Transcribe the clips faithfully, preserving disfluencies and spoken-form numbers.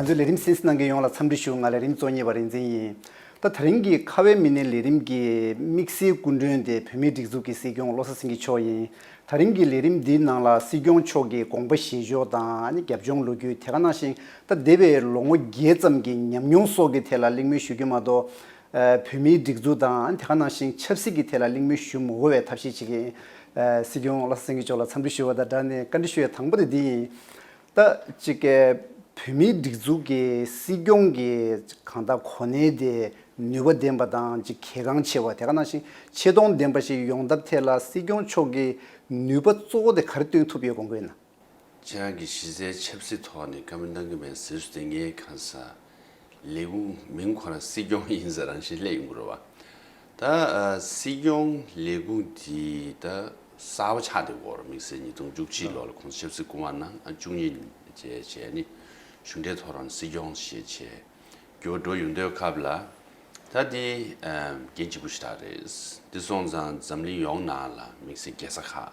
ཚོའི་ལས་རིམ་གསན་གཟིགས་གནང་མཁན་ཡོངས་ལ་འཚམས་འདྲི་ཞུ། ང་ལས་རིམ་གཙོ་གཉེར་བ་རིག་འཛིན་ཡིན། ད་ད་རིང་གི་ཁ་བའི་མི་སྣའི་ལས་རིམ་གྱི་དམིགས་བསལ་སྐུ་མགྲོན་དེ་བོད་མིའི་སྒྲིག་འཛུགས་ཀྱི་སྲིད་སྐྱོང་བློ་བཟང་སེང་གེ་མཆོག་ཡིན། ད་རིང་གི་ལས་རིམ་འདིའི་ནང་ལ་སྲིད་སྐྱོང་མཆོག་གི་དགོངས་པ་བཞེས་ཕྱོགས་དང་། ཨ་ནི་རྒྱབ་ལྗོངས་ལོ་རྒྱུས། དེ་ག་ནང་བཞིན་ད་འདས་པའི་ལོ་ངོ་བརྒྱད་ཙམ་གྱི་ཉམས་མྱོང་སོགས་ཀྱི་ཐད་ལ་གླེང་མོལ་ཞུ་རྒྱུ་མ་གཏོགས། ཨ། བོད་མིའི་སྒྲིག་འཛུགས་དང་། ཨ་ནི་དེ་ག་ནང་བཞིན་ཆབ་སྲིད་ཀྱི་ཐད་ལ་གླེང་མོལ་ཞུ་མ་དགོས་པའི་ཐབས་ཤེས་བྱེད་ཀྱི་ཡིན། ཨ། སྲིད་སྐྱོང་བློ་བཟང་སེང་གེ་མཆོག་ལ་འཚམས་འདྲི་ཞུ་བ་དང་སྦྲགས་ནས་བཀའ་འདྲི་ཞུ་ཡའི་དང་པོ་དེ་འདི་ཡིན། ད་ཅིག་གི་བོད་མིའི་སྒྲིག་འཛུགས་ཀྱི་སྲིད་སྐྱོང་གི་གང་ལྟར་གོ་གནས་དེ་ནུས་པ་ལྡན་པ་དང་ཅིག་གལ་འགངས་ཆེ་བ། དེ་ག་ནང་བཞིན་ཆེ་མཐོང་ལྡན་པ་ཞིག་ཡོང་ཐབས་ཐད་ལ་སྲིད་སྐྱོང་མཆོག་གི་ནུས་པ་གཙོ་བོ་དེ་ག་རེ་སྟོན་ཐུབ་ཡོད་དགོངས་ཀྱི་ཡོད་ན། ཁྱེད་རང་གིས་གཞི་རྩའི་ཆབ་སྲིད་ཐོག་ནས་བཀའ་མོལ་གནང་གི་མེད་ཟེར་སུ་དེ་ངའི་ཁ་ས་ལས་ཁུངས་མིང་ཁོ་རང་སྲིད་སྐྱོང་ཡིན་ཟེར་རང་བཞིན་སླེབས་ཡོང་གི་རེད་བ། ད་ཨ་སྲིད་སྐྱོང་ལས་ཁུངས་འདི་ད་གསར་པ་ཆགས་བསྡད་ཡོད་རེད། དམིགས་བསལ་ཉིས་སྟོང་བཅུ་གཅིག་ལོ་ལ་༸གོང་ས་ཆབ་སྲིད་སྐུ་དབང་གནང་། ཨ་བཅུ་གཉིས་བྱས་བྱས་ནི་གཞུང་འབྲེལ་ཐོག་རང་སྲིད་སྐྱོང་བྱས་བྱས་འགྱུར་བ་འགྲོ་ཡོང་དུས་སྐབས་ལ། ད་འདི་ཨ་འགན་ལྗིད་པོ་ཞེ་དྲག་རེད། འདི་སོང་ཙང་འཛམ་གླིང་ཡོངས་ནང་ལ་དམིགས་བསལ་རྒྱལ་ས་ཁག་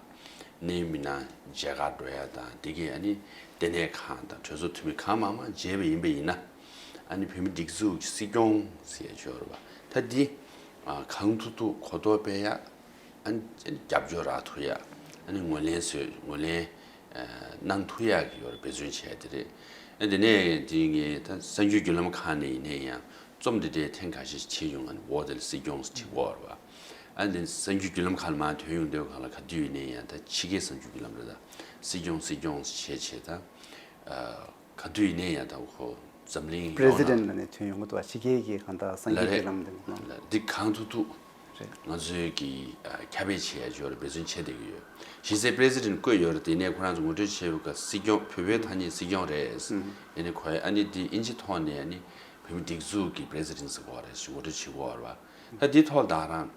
གནད་ཡོད་མི་སྣ་མཇལ་ཁ་འགྲོ་ཡ་དང་། འདི་གའི་ཨ་ནི་ལྟེ་གནས་ཁང་དང་གྲོས་ཚོགས་འཐུས་མི་གང་མང་མང་མཇལ་བ་ཡིན་པ་ཡིན་ན། ཨ་ནི་བོད་མི་སྒྲིག་འཛུགས་ཀྱི་སྲིད་སྐྱོང་ཟེར་ཡ་ཅིག་ཡོད་རེད་བ། ད་འདི་ཨ་གང་ཐུབ་ཐུབ་གོ་རྟོགས་སྤེལ་ཡ། ཨ་ནི་རྒྱབ་སྐྱོར་རག་ཐུབ་ཡ། ཨ་ནི་ངོས་ལེན་བཟོས། ངོས་ལེན་ཨ་གནང་ཐུབ་ཡ་གི་ཡོད་རེད། འབད་བརྩོན་བྱས་དེ་རེད། ཨ་དེ་ནས་དེ་ངས་ད་གསར་འགྱུར་བརྒྱུད་ལམ་ཁག་ནས་ཡིན་ནའི་ཡང་རྩོམ་འདི་འདྲའི་ཐེངས་ཁ་ཤས་ཤིག་བྲིས་ཡོང་། ཨ་ནི་འོ་དེ་ལ་སྲིད་སྐྱོང་ཟེར་བྲིས་ཀྱི་ཡོད་རེད་བ། ཨ་ནི་གསར་འགྱུར་བརྒྱུད་ལམ་ཁག་ལ་མར་ཐོན་ཡོང་དུས་སྒང་ལ་ག་དུས་ཡིན་ནའི་ཡང་ད་ཕྱི་རྒྱལ་གསར་འགྱུར་བརྒྱུད་ལམ་རེད། ད་སྲིད་སྐྱོང་སྲིད་སྐྱོང་ཟེར་བྱས་བྱས་ད་ཨ་ག་དུས་ཡིན་ནའི་ཡང་ད་ཁོ་འཛམ་གླིང་པི་རེ་སི་ཡོངས་ལ་ཌེན་ཊི་ལབ་ནས་ཐོན་ཡོང་གི་འདུག་བ། ཕྱི་རྒྱལ་གྱི་གང་ལྟར་གསར་ལ་འགྱུར་རེད། བརྒྱུད་ལམ་དེ་ནང་། ལ་འདི་གང་ཐུབ་ཐུབ་རེད། ང་ཚོས་ཀྱི་ཨ་ཁྱབ་སྤེལ་བྱེད་ཡ་ཅིག་ཡོད་རེད། འབད་བརྩོན་བྱེད་བསྡད་ཀྱི་ཡོད། གཞི་རྩའི་པི་རེ་སི་ཌེན་ཊི་བསྐོས་ཡོད་རེད། དེ་ནས་ཁོ་རང་ཚོ་ངོ་སྤྲོད་བྱས་པའི་སྐབས་སྲིད་སྐྱོང་བོད་པའི་ཐ་སྙད་སྲིད་སྐྱོང་རེད། ཨ་ནི་ཁོས་ཨ་ནི་དེ་དབྱིན་ཇི་ཐོག་ནས་ཨ་ནི་བོད་མི་སྒྲིག་འཛུགས་ཀྱི་པི་རེ་སི་ཌེན་ཊི་ཟེར་གྱི་ཡོད་རེད། ཞུ་ངོ་སྤྲོད་བྱེད་ཀྱི་ཡོད་རེད་བ། ད་འདི་ཐོག་ལ་ད་རང་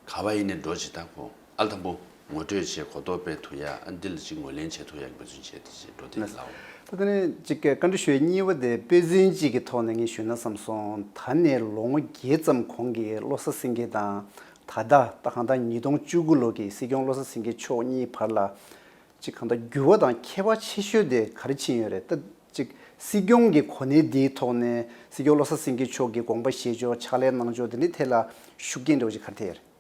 ག་བ་ཡིན་ནའི་འགྲོ་བྱེད། ད་ཁོ་ཨ་ལ་དང་པོ་ངོ་སྤྲོད་བྱས་གོ་རྟོགས་སྤེལ་ཐུབ་ཡ། ཨ་འདི་ལ་ཅིག་ངོས་ལེན་བྱེད་ཐུབ་ཡ་གི་འབད་བརྩོན་བྱས་ཏེ་ཅིག་འགྲོ་དེ་ལ་འོ། ད་ལྟ་ནས་ཅིག་བཀའ་འདྲི་ཞུ་ཡ་གཉིས་པ་དེ་དཔེ་མཚོན་གཅིག་གི་ཐོག་ནས་ངས་ཞུས་ན་བསམ་སོང་། ད་ནས་ལོ་ངོ་བརྒྱད་ཙམ་གོང་གི་བློ་བཟང་སེང་གེ་དང་། ད་ལྟ་ད་གང་ལྟར་ཉིས་སྟོང་བཅུ་དགུ་ལོ་གི་སྲིད་སྐྱོང་བློ་བཟང་སེང་གེ་མཆོག་གཉིས་བར་ལ་ཅིག་གང་ལྟར་འགྱུར་བ་དང་ཁྱད་པར་ཆེ་ཤོས་དེ་ག་རེ་ཕྱིན་ཡོད་རེད། ད་ཅིག་སྲིད་སྐྱོང་གི་གོ་གནས་འདིའི་ཐོག་ནས་སྲིད་སྐྱོང་བློ་བཟང་སེང་གེ་མཆོག་གི་དགོངས་པ་བཞེས་ཕྱོགས། ཕྱག་ལས་གནང་ཕྱོགས་དེ་འདྲའི་ཐད་ལ་ཤུགས་རྐྱེན་འདྲ་བོ་ཅིག་ག་རེ་ཐེབས་ཡོད་རེད།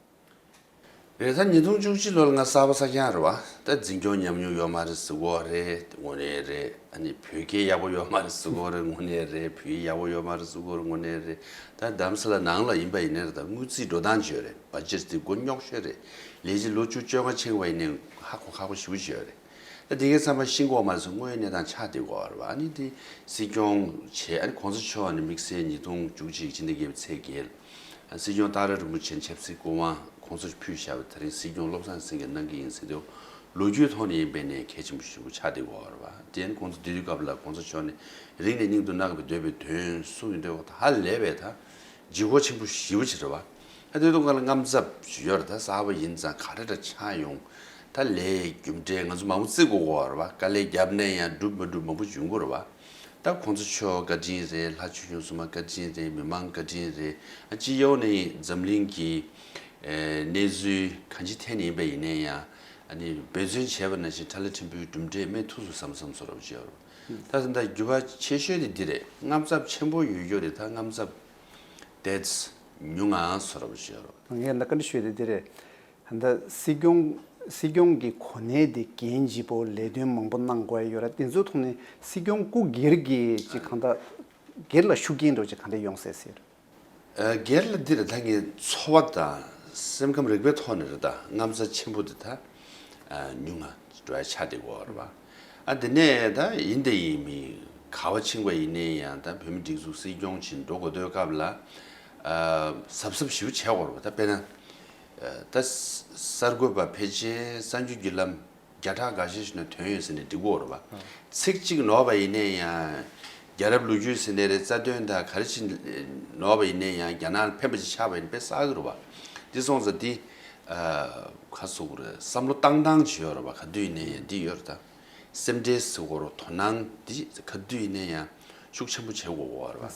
རེད། ད་ཉིས་སྟོང་བཅུ་གཅིག་ལོ་ལ་ང་གསར་པ་གསར་རྐྱང་རེད་བ། ད་འཛིན་སྐྱོང་ཉམས་མྱོང་ཡོད་མ་རེད་ཟེར་གྱི་ཡོད་རེད། དངོས་གནས་རེད། ཨ་ནི་བོད་སྐད་ཡག་པོ་ཡོད་མ་རེད་ཟེར་གྱི་ཡོད་རེད། དངོས་གནས་རེད། བོད་ཡིག་ཡག་པོ་ཡོད་མ་རེད་ཟེར་གྱི་ཡོད་རེད། དངོས་གནས་རེད། ད་རྡ་རམ་ས་ལ་ནང་ལ་ཡིན་པ་ཡིན་ནའི་རེད། ད་དངུལ་རྩིས་འགྲོ་སྟངས་ཅིག་ཡོད་རེད། བ་ཇེཊ་དེ་མགོ་རྙོག་ཤོས་རེད། ལས་བྱེད་ལོ་བཅུ་བཅོ་ལྔ་ཕྱིན་པ་ཡིན་ནའི་ཧ་གོ་ཁག་པོ་ཞེ་པོ་ཅིག་ཡོད་རེད། ད་དེ་གའི་བསམ་པ་ཤེས་ཀྱི་ཡོད་མ་རེད་ཟེར། དངོས་ཡོད་གནས་སྟངས་ཆགས་བསྡད་ཀྱི་ཡོད་རེད་བ། ཨ་ནི་དེ་སྲིད་སྐྱོང་བྱས། ཨ་ནི་གོང་ས་མཆོག་ནས་དམིགས་བསལ་ཉིས་སྟོང་བཅུ་གཅིག་ཕྱི་ཟླ་བརྒྱད་པའི་ཚེས་བརྒྱད། སྲིད་སྐྱོང་ཏཱ་རེ་རིན་པོ་ཆེ་ཆབ་སྲིད་སྐུ་དབང་དགོངས་སུ་ཕུལ་བཞག་པའི་དེ་རིང་སྲིད་སྐྱོང་བློ་བཟང་སེང་གེ་གནང་གི་ཡིན་ཟེར་དུས་ལོ་རྒྱུས་ཐོག་ནས་ཡིན་པའི་ནས་གལ་ཆེན་པོ་ཞེ་པོ་ཆགས་བསྡད་ཀྱི་ཡོད་རེད་བ། དེ་ནི་ཁོང་ཚོ་འདི་དུས་སྐབས་ལ་གོང་ས་མཆོག་ནས་རིང་ནས་སྙིང་དུ་བརྣག་པའི་འདོད་པའི་དོན་གསུངས་ཡོང་དུས་ཧ་ལས་པའི་ད་ལྗིད་ཁོག་ཆེན་པོ་ཞེ་པོ་ཅིག་རེད་བ། ད་དེ་དུས་སྒང་ལ་དངངས་འཚབ་ཡོད་རེད། ད་གསར་པ་ཡིན་ཙང་ག་རེ་འདྲ་ཆགས་ཡོང་། ད་ལས་རྒྱུ་འབྲས་ང་ཚོ་མང་པོ་བརྩི་དགོས་ཀྱི་ཡོད་རེད་བ། དཀའ་ལས་བརྒྱབ་ནས་ཡང་འགྲུབ་མ་འགྲུབ་མང་པོ་ཡོང་གི་རེད་བ། ད་གོང་ས་མཆོག་བཀའ་དྲིན་རེད། ལྷ་ཆོས་སྐྱོང་སྲུང་མ་བཀའ་དྲིན་རེད། མི་མང་བཀའ་དྲིན་རེད། ཨ་སྤྱི་ཡོངས་ནས་འཛམ་གླིང་གི་ཨེ་གནས་ཚུལ་གང་ཅིའི་ཐད་ནས་ཡིན་པ་ཡིན་ནའི་ཡང་། ཨ་ནི་འབད་བརྩོན་བྱས་པ་ནང་བཞིན་ཕྲིན་ལས་ཕྲན་བུའི་གྲུབ་འབྲས་རྨས་ཐུབ་སོང་བསམ་བསམ་བཟོ་འདྲ་བྱས་ཡོད་རེད། ད་ད་འགྱུར་བ་ཆེ་ཤོས་དེ་འདི་རེད། དངངས་འཚབ་ཆེན་པོ་ཡོད་རྒྱུ་རེད། ད་དངངས་འཚབ་དེ་ཉུང་ང་བཟོ་འདྲ་བྱས་ཡོད་རེད། ངས་ད་བཀའ་འདྲི་ཞུ་ཡ་དེ་འདི་རེད། ད་སྲིད་སྐྱོང་སྲིད་སྐྱོང་གི་གོ་གནས་དེ་འགན་ལྗིད་པོ། ལས་དོན་མང་པོ་གནང་དགོས་ཡ་ཡོད་ར། དེ་ཚོའི་ཐོག་ནས་སྲིད་སྐྱོང་སྐུ་སྒེར་གྱི་ཅིག་གང་ལྟར་སྒེར་ལ་ཤུགས་རྐྱེན་འདྲ་བོ་ཅིག་ག་འདྲ་ཡོང་སྲིད་ཟེར། ཨ་སྒེར་ལ་འདི་རེད། ད་ངའི་འཚོ་བ་དང་སེམས་ཁམས་རིག་པའི་ཐོག་ནས་རེད། ད་དངངས་འཚབ་ཆེན་པོ་འདི་ད་ཨ་ཉུང་ང་འགྲོ་ཡ་ཆགས་བསྡད་ཀྱི་ཡོད་རེད་བ། ཨ་དེ་ནས་ད་ཡིན་དང་ཡིན་མིན་ག་བ་ཕྱིན་པ་ཡིན་ནའི་ཡང་ད་བོད་མི་སྒྲིག་འཛུགས་སྲིད་སྐྱོང་བྱས་འགྲོ་དགོས་དུས་སྐབས་ལ་ཨ་གཟབ་གཟབ་ཞེ་པོ་བྱེད་དགོས་རེད་བ། ད་དཔེར་ན་ཨ་ད་གསར་འགོད་པ་ཕལ་ཆེར་གསར་འགྱུར་བརྒྱུད་ལམ་བརྒྱ་ཕྲག་འགའ་ཤས་ཤིག་ནང་ཐོན་ཡོད་ཟེར་ནས་འགྲིག་གི་ཡོད་རེད་བ། ཚིག་གཅིག་ནོར་བ་ཡིན་ནའི་ཡང་རྒྱལ་རབས་ལོ་རྒྱུས་ཟེར་ནའི་རེད། རྩ་དོན་དང་ག་རེ་ཅིག་ནོར་བ་ཡིན་ནའི་ཡང་རྒྱ་ནག་ལ་ཕན་པ་ཅིག་ཆགས་པ་ཡིན་ན་དཔེ་བསགས་ཀྱི་རེད་བ། འདི་སོང་ཙང་འདི་ཨ་ག་རེ་ཟེར་དགོས་རེད། བསམ་བློ་བཏང་སྟངས་ཅིག་ཡོད་རེད་བ། ག་དུས་ཡིན་ནའི་ཡང་འདི་ཡོད་རེད། ད་སེམས་ཁྲལ་ཟེར་དགོས་རེད། དོ་སྣང་འདི་ག་དུས་ཡིན་ནའི་ཡང་ཤུགས་ཆེན་པོ་བྱེད་དགོས་ཀྱི་ཡོད་རེད་བ།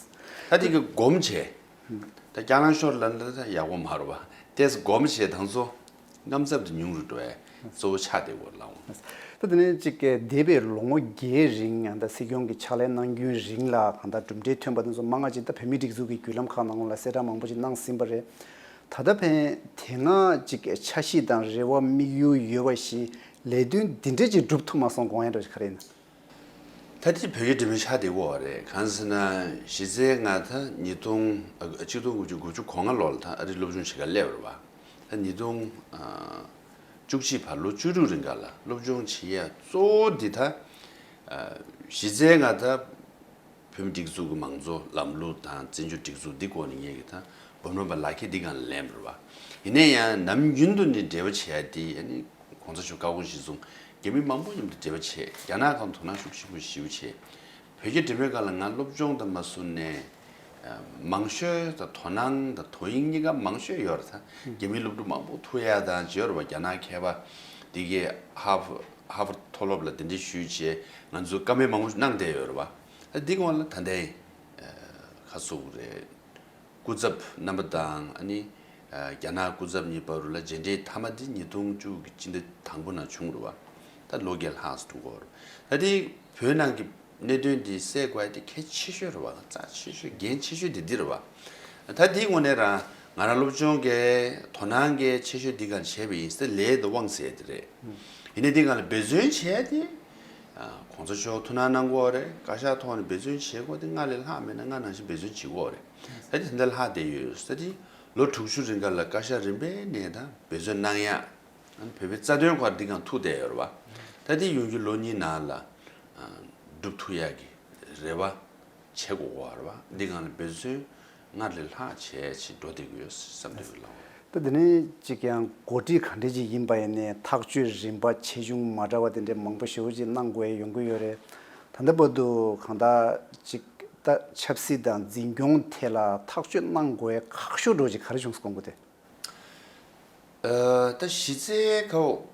ད་འདི་གི་སྒོམ་བྱས། ད་སྐྱག་ལང་ཤོར་ལབ་ན་ད་ཡག་པོ་མ་རེད་བ། ཏོག་ཙམ་སྒོམ་བྱས་དང་ཚོ་དངངས་འཚབ་དེ་ཉུང་རུ་འགྲོ་ཡ། གཙོ་བོ་ཆགས་བསྡད་ཡོད་ལགས། ད་དེ་ནས་ཅིག་འདས་པའི་ལོ་ངོ་བརྒྱད་རིང་ཡང་ད་སྲིད་སྐྱོང་གི་ཕྱག་ལས་གནང་རྒྱུན་རིང་ལ་གང་ལྟར་གྲུབ་འབྲས་ཐོན་པ་དེ་ཚོ་མང་ང་ཅིག་ད་བོད་མིའི་སྒྲིག་འཛུགས་ཀྱི་བརྒྱུད་ལམ་ཁག་ནང་ལ་གསལ་བསྒྲགས་མང་པོ་ཞིག་གནང་ཟིན་པ་རེད། ད་ལྟ་ཕན་དེ་སྔ་ཅིག་འཆར་གཞི་དང་རེ་བ་དམིགས་ཡུལ་ཡོད་པ་ཞིག་ལས་དོན་འདི་འདྲ་ཅིག་འགྲུབ་ཐུབ་མ་སོང་དགོངས་ཡ་འདྲ་ཞིག་ག་རེ་ཡིན། ད་ལྟའི་བོད་ཀྱི་འབྲེལ་མོལ་ཆགས་བསྡད་ཡོད་རེད། གང་ཟེར་ན་གཞི་རྩའི་ང་ད་ཉིས་སྟོང་ཨ་གཅིག་སྟོང་དགུ་བརྒྱ་དགུ་བཅུ་གོ་ལྔ་ལོ་ལ་ད་ཨ་རིར་སློབ་སྦྱོང་བྱེད་གར་སླེབས་པ་རེད་བ། ད་ཉིས་སྟོང་ཨ་བཅུ་གཅིག་བར་ལོ་བཅུ་དྲུག་རིང་ག་ལ་སློབ་སྦྱོང་བྱེད་ཡ་གཙོ་བོ་འདི་ད་ཨ་གཞི་རྩའི་ང་ད་བོད་མི་སྒྲིག་འཛུགས་ཀྱི་མང་གཙོ་ལམ་ལུགས་དང་བཙན་བྱོལ་སྒྲིག་འཛུགས་འདི་སྐོར་ནས་ངས་ཀྱི་ད་འབུམ་རམས་པ་ལག་ཁྱེར་འདི་སྒང་ལ་ལེན་པ་རེད་བ། ཡིན་ན་ཡང་ནམ་རྒྱུན་དུ་ནས་འབྲེལ་བ་བྱེད་ཡ་འདི་ཨ་ནི་གོང་ས་མཆོག་བཀའ་དགོངས་གཞིར་བཟུང་རྒྱ་མི་མང་པོ་མཉམ་དུ་འབྲེལ་བ་བྱས། རྒྱ་ནག་ཁང་དོ་སྣང་ཤུགས་ཆེན་པོ་ཞེ་པོ་བྱས། བོད་ཀྱི་འབྲེལ་མོལ་སྒང་ལ་ང་སློབ་སྦྱོང་དང་མ་ཟུར་ནས་ཨ་མང་ཤོས་དང་དོ་སྣང་དང་དོ་དབྱིངས་གཉིས་ཀ་མང་ཤོས་ཡོད་རེད། ད་རྒྱ་མིའི་སློབ་ཕྲུག་མང་པོ་ཐུག་ཡ་དང་བྱས་ཡོད་རེད་བ། རྒྱ་ནག་མཁས་པ་འདི་གས་ཧ་ཧ་ཧ་ཝར་མཐོ་སློབ་ལ་གདན་འདྲེན་ཞུས་བྱས་ང་ཚོ་བཀའ་མོལ་མང་པོ་གནང་བསྡད་ཡོད་རེད་བ། ད་འདི་སྒང་ལ་ད་ལྟའི་ཨ་ཁ་སོ་རེད། སྐུ་ཚབ་རྣམ་པ་དང་ཨ་ནི་ཨ་རྒྱ་ནག་སྐུ་ཚབ་གཉིས་བར་ལ་མཇལ་འཕྲད་མཐའ་མ་དེ་ཉིས་སྟོང་བཅུ་གི་སྤྱི་ཟླ་དང་པོ་ནང་བྱུང་རེད་བ། ད་ལོ་བརྒྱད་ལྷག་ཙམ་འགྲོ་གི་ཡོད་རེད། ད་དེ་བོད་ནང་གི་གནད་དོན་འདི་སེལ་དགོས་ཡ་དེ་གལ་ཆེ་ཤོས་རེད་བ། རྩ་ཆེ་ཤོས་འགན་ཆེ་ཤོས་དེ་འདི་རེད་བ། ད་དེའི་ངོས་ནས་རང་ང་རང་སློབ་སྦྱོང་གི་དོ་སྣང་གི་ཆེ་ཤོས་འདི་ག་བྱས་པ་ཡིན་ཟེར་ལས་དང་དབང་ཟེར་ཡ་དེ་རེད། ཡིན་ནའི་འདི་ག་ལ་འབད་བརྩོན་བྱས་ཏེ། ཨ་གོང་ས་མཆོག་ཐུགས་སྣང་གནང་དགོས་རེད། བཀའ་ཤག་ཐོག་ནས་འབད་བརྩོན་བྱེད་དགོས་ཏེ་སྔར་ལས་ལྷག་མེད་ན་སྔར་ནང་བཞིན་འབད་བརྩོན་བྱེད་དགོས་རེད། ད་དེ་དེ་འདྲ་ལྷག་བསྡད་ཡོད་ས་དེ་ལོ་དྲུག་ཅུ་རིང་ག་ལ་བཀའ་ཤག་རིམ་པས་ནས་ད་འབད་བརྩོན་གནང་ཡ། ཨ་བོད་པའི་རྩ་དོན་སྐོར་འདི་གང་ཐུག་བསྡད་ཡོད་རེད་བ། ད་དེ་ཡོང་རྒྱུ་ལོ་གཉིས་ནང་ལ་ཨ་འགྲུབ་ཐུབ་ཡ་གི་རེ་བ་བྱེད་དགོས་གོ་རེད་བ། འདི་གང་ལ་འབད་བརྩོན་སྔར་ལས་ལྷག་བྱས་ཅིག་འགྲོ་བསྡད་ཀྱི་ཡོད་བསམ་འདོད་ཀྱི་ལངས། ད་དེ་ནས་ཅིག་ཀྱང་འགོ་ཁྲིད་ག་འདྲས་ཅིག་ཡིན་པ་ཡིན་ནའི་ཐག་གཅོད་རིམ་པ་ཆེ་ཆུང་མ་འདྲ་བ་དེ་འདྲས་མང་པོ་ཞེ་པོ་ཅིག་གནང་དགོས་ཡོང་གི་ཡོད་རེད། ད་ལྟ་བར་དུ་གང་ལྟར་ཅིག་ད་ཆབ་སྲིད་དང་འཛིན་སྐྱོང་ཐད་ལ་ཐག་གཅོད་གནང་དགོས་ཁག་ཤོས་འདྲ་ཅིག་ག་རེ་བྱུང་སོང་དགོངས་དེ། ཨ་ད་གཞི་རྩའི་ཁོ་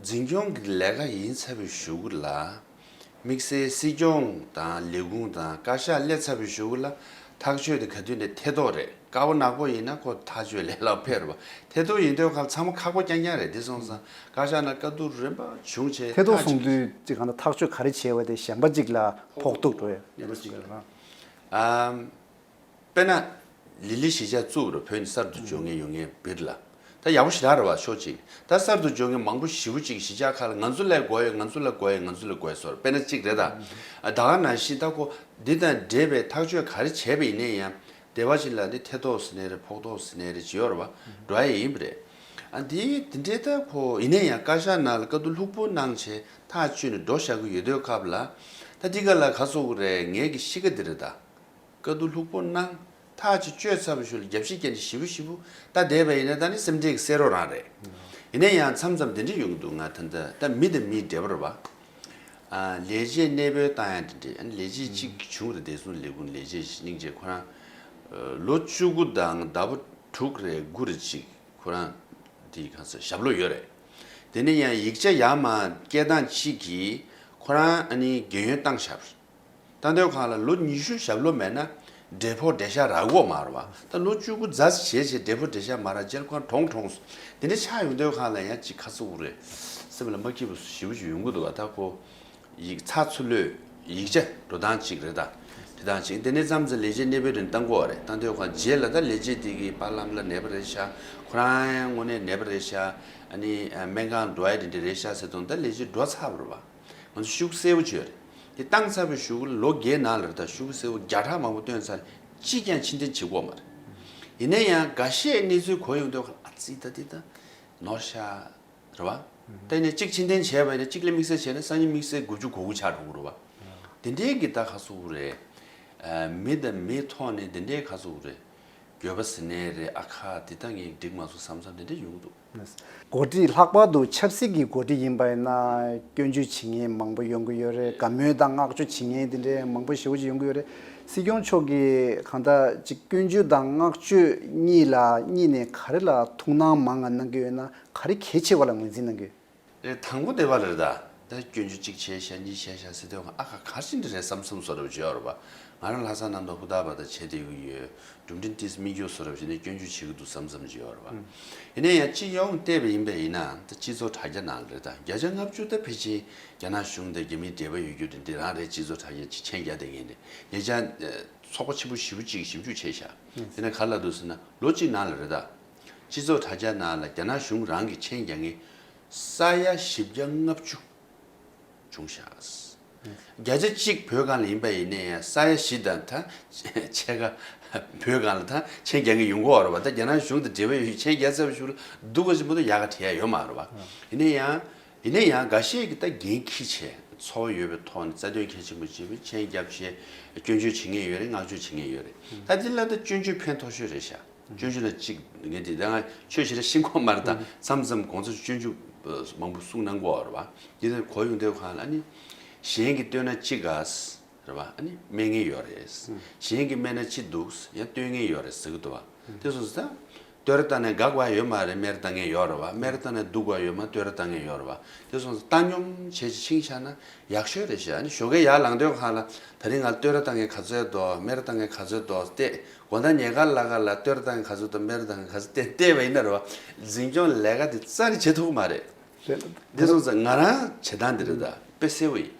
འཛིན་སྐྱོང་གི་ལས་ཀ་ཡིན་ཚར་བའི་གཞུག་གུ་ལ་དམིགས་བསལ་སྲིད་སྐྱོང་དང་ལས་ཁུངས་དང་བཀའ་ཤག་སླེབས་ཚར་བའི་གཞུག་གུ་ལ་ཐག་གཅོད་དེ་ག་དུས་ནས་ཐེ་གཏོགས་རེད། དཀར་པོ་ནག་པོ་ཡིན་ན་ཁོ་ཐག་གཅོད་ལས་སླ་པོ་རེད་བ། ཐེ་གཏོགས་ཡིན་དུས་ཁ་ཚང་མ་ཁག་པོ་རྐྱང་རྐྱང་རེད། དེ་སོང་ཙང་བཀའ་ཤག་ནང་བཀའ་བསྡུར་རིམ་པ་བྱུང་བྱས་ཐེ་གཏོགས་ཐག་གཅིག་སོང་དུས་ཅིག་གང་ལྟར་ཐག་གཅོད་ག་རེ་བྱས་པ་དེ་གཞན་པ་ཅིག་ལ་ཕོག་ཐུག་འགྲོ་ཡ་གནས་པ་ཅིག་ལ། ཨམ། དཔེར་ན། ལི་ལི་གཞིས་ཆགས་བཙུགས་རུ་བོད་ནས་གསར་དུ་འབྱོར་མཁན་ཡོང་མཁན་བིར་ལ། ད་ཡག་པོ་ཞེ་དྲག་རེད་བ་ཕྱོགས་གཅིག་ད་གསར་དུ་འབྱོར་མཁན་མང་པོ་ཞེ་པོ་ཅིག་གཞིས་ཆགས་ཁག་ལ་ང་ཚོ་ལ་དགོས་ཡོད། ང་ཚོ་ལ་དགོས་ཡོད། ང་ཚོ་ལ་དགོས་ཡོད་ཟེར། དཔེར་ན་གཅིག་རེད་ད། ཨ་ད་ག་ནང་བཞིན་ད་ཁོ་འདི་དང་འབྲེལ་བའི་ཐག་གཅོད་ག་རེ་བྱས་པ་ཡིན་ནའི་ཡང་སྡེ་བ་ཅིག་ལ་འདི་ཐེ་གཏོགས་ཟེར་ནའི་རེད། ཕོག་ཐུག་ཟེར་ནའི་རེད། ཅི་ཡོད་རེད་བ། འགྲོ་ཡ་ཡིན་པ་རེད། ཨ་འདི་འདི་འདྲའི་ད་ཁོ་ཡིན་ནའི་ཡང་བཀའ་ཤག་ནང་ལ་བཀའ་བསྡུར་ལྷུག་པོ་གནང་བྱས་ཐག་གཅོད་ནས་འགྲོ་བཞག་གི་ཡོད་དུས་སྐབས་ལ། ད་འདི་ག་ལ་ག་ཚོད་རེད། ངའི་གི་གཤིས་ཀ་འདི་རེད་ད། བཀའ་བསྡུར་ལྷུག་པོ་གནང་། ཐག་ཅིག་གཅོད་ཚར་བའི་ཤུལ་རྒྱབ་ཤིག་རྒྱབ་ཤིག་ཞིབ་པོ་ཞིབ་པོ་ད་བསྡད་པ་ཡིན་ན་ད་ནི་སེམས་ཁྲལ་གྱི་བསལ་རོགས་རང་རེད། ཡིན་ན་ཡང་མཚམས་མཚམས་དེ་འདྲ་ཡོང་གི་འདུག་ང་ད་ལྟ་ད་མི་དང་མིའི་འབྲེལ་བ་རེད་བ། ཨ་ལས་བྱེད་གནས་སྤོས་བཏང་ཡ་དེ་འདྲས། ཨ་ནི་ལས་བྱེད་གཅིག་བྱུང་རེད། བདེ་སྲུང་ལས་ཁུངས་ལས་བྱེད་སྙིང་རྗེ་ཁོ་རང་ལོ་བཅུ་དགུ་དང་ཟླ་བ་དྲུག་རེད་དགུ་རེད་ཅིག་ཁོ་རང་དེའི་གང་ཟེར་ཞབས་ལོ་ཡོད་རེད། དེ་ནས་ཡང་ཡིག་ཆ་ཡར་མར་སྐད་གདངས་གཅིག་གིས་ཁོ་རང་ཨ་ནི་རྒན་ཡོལ་བཏང་བཞག་པ་རེད། ད་ལྟའི་སྒང་ལ་ལོ་ཉི་ཤུ་ཞབས་ལོ་མེད་ན་འབྲས་ཕོགས་འགྲེལ་བཤད་རག་གི་མ་རེད་བ། ད་ལོ་བཅུ་དགུ་རྫ་བྱས་བྱས་འབྲས་ཕོགས་འགྲེལ་བཤད་མ་རག་རྗེས་ཁོ་གྲོངས་གྲོངས་སོང་། དེ་འདྲ་ཆགས་ཡོང་དུས་སྒང་ལ་ཡང་ཅིག་ཁ་སུ་རེད། སེམས་ལ་མ་སྐྱིད་པ་ཞེ་པོ་ཅིག་ཡོང་གི་འདུག་བ། ད་ཁོ་ཡིག་ཚགས་ཚུད་ལོས་ཡིག་ཆ་འགྲོ་སྟངས་ཅིག་རེད་ད། དེ་སྟངས་ཅིག་དེ་ནས་མཚམས་མཚམས་ལས་བྱེད་གནས་སྤོས་རིན་བཏང་གི་ཡོད་རེད། བཏང་དུས་སྒང་རྗེས་ལ་ད་ལས་བྱེད་དེ་གི་པཱ་ལགས་ལ་ནད་པ་རེད་ཤག་ཁོ་རང་ཡང་དངོས་གནས་ནད་པ་རེད་ཤག་ཨ་ནི་སྨན་ཁང་འགྲོ་ཡ་དེ་འདྲ་རེད་ཤག་ཟེར་དུས་ད་ལས་བྱེད་འགྲོ་ཚར་བ་རེད་བ། ང་ཚོ་ཤུགས་གསལ་པོ་བྱས་ཡོད་རེད། དེ་བཏང་ཚར་བའི་གཞུག་གུ་ལོ་བརྒྱད་ནང་ལ་རེད་ད། ཤུགས་གསལ་པོ་བརྒྱ་ཕྲག་མང་པོ་བཏོན་ཚར་རེད། གཅིག་ཀྱང་ཕྱིར་འཐེན་བྱེད་ཀྱི་ཡོད་མ་རེད། ཡིན་ན་ཡང་འགའ་ཤས་གནས་ཚུལ་གོ་ཡོང་དུས་ཨ་ཙི་ད་འདི་ད་ནོར་ཤག་རེད་བ། ད་ཡིན་ནའི་གཅིག་ཕྱིར་འཐེན་བྱས་པ་ཡིན་ན་གཅིག་ལ་དམིགས་བསལ་བྱས་ན་སང་ཉིན་དམིགས་བསལ་དགུ་བཅུ་གོ་དགུ་ཆགས་འགྲོ་གི་རེད་བ། དེ་འདྲའི་གི་ད་ག་སུ་རེད། མི་དང་མི་ཐོག་ནས་དེ་འདྲའི་ག་སུ་རེད། འགྱོད་པ་ཟེར་ནའི་རེད། ཨ་ཁ་དེ་ད་ངས་འགྲིག་མ་སོང་བསམ་བསམ་དེ་འདྲ་ཡོང་གི་འདུག་འགོ་ཁྲིད་ལྷག་པར་དུ་ཆབ་སྲིད་ཀྱི་འགོ་ཁྲིད་ཡིན་པ་ཡིན་ན་སྐྱོན་བརྗོད་བྱེད་མཁན་མང་པོ་ཡོང་གི་ཡོད་རེད། དགའ་མོས་དང་བསྔགས་བརྗོད་བྱེད་མཁན་དེ་འདྲའི་མང་པོ་ཞེ་པོ་ཅིག་ཡོང་གི་ཡོད་རེད། སྲིད་སྐྱོང་མཆོག་གིས་གང་ལྟར་ཅིག་སྐྱོན་བརྗོད་དང་བསྔགས་བརྗོད་གཉིས་ལ་གཉིས་ནས་ག་རེ་ལ་ཐུགས་སྣང་མང་ང་གནང་གི་ཡོད་ན། ག་རེ་གལ་ཆེ་བ་ལ་ངོས་འཛིན་གནང་གི་ཡོད། རེད། དང་པོ་དེ་བ་ལ་རེད་ད། ད་སྐྱོན་བརྗོད་གཅིག་བྱས་ཤག་གཉིས་བྱས་ཤག་ཟེར་དུས་ཨ་ཁ་ག་ཅི་འདྲ་རེད་བསམ་བསམ་བཟོ་འདྲ་བྱེད་ཡོད་རེད་པ། ང་རང་ལྷ་ས་གནམ་ཐང་ཧུར་ཐག་པ་དང་བྱེད་བསྡད་ཀྱི་ཡོད། གྲུབ་འབྲས་ཏིས་སྨིན་སྐྱོ་བཟོ་རབས་བྱས་ནས་སྐྱོན་བརྗོད་བྱེད་ཀྱི་འདུག་བསམ་བསམ་ཅིག་ཡོད་རེད་བ། ཡིན་ན་ཡང་སྤྱི་ཡོངས་བལྟས་པ་ཡིན་པ་ཡིན་ན་ད་སྤྱི་ཚོགས་དྲ་རྒྱ་ནང་ལ་རེད་ད་བརྒྱ་ཆ་ལྔ་བཅུ་ད་ཕལ་ཆེར་རྒྱ་ནག་གཞུང་དང་རྒྱ་མིའི་འབྲེལ་བ་ཡོད་རྒྱུ་དེ་འདི་རང་རེད། སྤྱི་ཚོགས་དྲ་རྒྱ་ཅིག་མཆན་རྒྱག་བསྡད་མཁན་རེད། ཉེ་ཆར་ཚོགས་པ་ཆེན་པོ་བཞི་པོ་གཅིག་ཞིབ་འཇུག་བྱས་ཤག་དེ་ནས་ག་རེ་ལབ་འདུག་ཟེར་ན་ལོ་གཅིག་ནང་ལ་རེད་ད་སྤྱི་ཚོགས་དྲ་རྒྱ་ནང་ལ་རྒྱ་ནག་གཞུང་རང་གི་མཆན་རྒྱག་མཁན་ས་ཡ་བཞི་བརྒྱ་ལྔ་བཅུ་བྱུང་ཤག་བརྒྱ་ཆ་གཅིག་བོད་སྒང་ལ་ཡིན་པ་ཡིན་ནའི་ཡང་ས་ཡ་བཞི་དང་ད་ཕྱེད་ཀ་བོད་སྒང་ལ་ད་མཆན་རྒྱག་མཁན་ཡོང་གི་ཡོད་རེད་བ། ད་རྒྱ་ནག་གཞུང་དང་འབྲེལ་བ་ཡོད་མཆན་རྒྱག་ཚར་བའི་གཞུག་ལ་སྡུག་ག་ཞིག་མ་གཏོགས་ཡག་ག་དྲན་ཡ་ཡོད་མ་རེད་བ། ཡིན་ན་ཡང་ཡིན་ན་ཡང་འགའ་ཤས་ཀྱིས་ད་འགན་འཁྱེར་བྱས་འཚོ་བ་ཡོད་པའི་ཐོག་ནས་རྩ་དོན་གལ་ཆེན་པོ་བྱས་པའི་མཆན་རྒྱབ་བྱས་སྐྱོན་བརྗོད་བྱེད་མཁན་ཡོད་རེད། བསྔགས་བརྗོད་བྱེད་མཁན་ཡོད་རེད། ད་འདི་ལ་ད་སྐྱོན་བརྗོད་ཕན་ཐོགས་ཤོས་རེད་ཤག་སྤྱོད་འཇུག་ལ་གཅིག་ངས་དེ་ད་ང་ཆོས་བྱེད་ར་ཤིང་ཁོག་མར་དང་མཚམས་མཚམས་གོང་ས་མཆོག་སྤྱོད་འཇུག་མང་པོ་གསུང་གནང་གོ་རེད་བ། འདི་ནས་གོ་ཡོང་དུས་གང་ལ་ཨ་ནི་གཞན་གྱིས་བསྟོད་ན་གཅིག་ག་རེད་བ། ཨ་ནི་སྨད་མཁན་ཡོད་རེད། གཞན་གྱིས་སྨད་ན་ཅི་འདུག་ཡང་བསྟོད་མཁན་ཡོད་རེད་ཟེར་གི་འདུག་བ། དེ་སོང་ཙང་བསྟོད་ར་བཏང་ན་དགའ་བ་ཡོད་མ་རེད། སྨད་ར་བཏང་མཁན་ཡོད་རེད་བ། སྨད་ར་བཏང་ན་སྡུག་བ་ཡོད་མ་བསྟོད་ར་བཏང་མཁན་ཡོད་རེད་བ། དེ་སོང་ཙང་བཏང་སྙོམས་བྱས་ཅིག་ཕྱིན་བཞག་ན་ཡག་ཤོས་རེད་ཤག་ཨ་ནི་ཞོགས་ཀས་ཡར་ལངས་དུས་གང་ལ་ད་རིང་ང་བསྟོད་ར་བཏང་མཁན་ག་ཚོད་འདུག་སྨད་ར་བཏང་མཁན་ག་ཚོད་འདུག་བལྟས། དགོང་དག་ཉལ་ཁ་ལ་ག་ལ་བསྟོད་ར་བཏང་མཁན་ག་ཚོད་དང་སྨད་ར་བཏང་མཁན་ག་ཚོད་བལྟས་བལྟས་པ་ཡིན་ན་རེད་བ། འཛིན་སྐྱོང་ལས་ཀ་དེ་རྩ་ནས་བྱེད་ཐུབ་ཀྱི་མ་རེད། རེད། དེ་སོང་ཙང་ང་རང་བྱེད་སྟངས་འདི་རེད་ད་དཔེ་གསལ་བོ་ཡིན།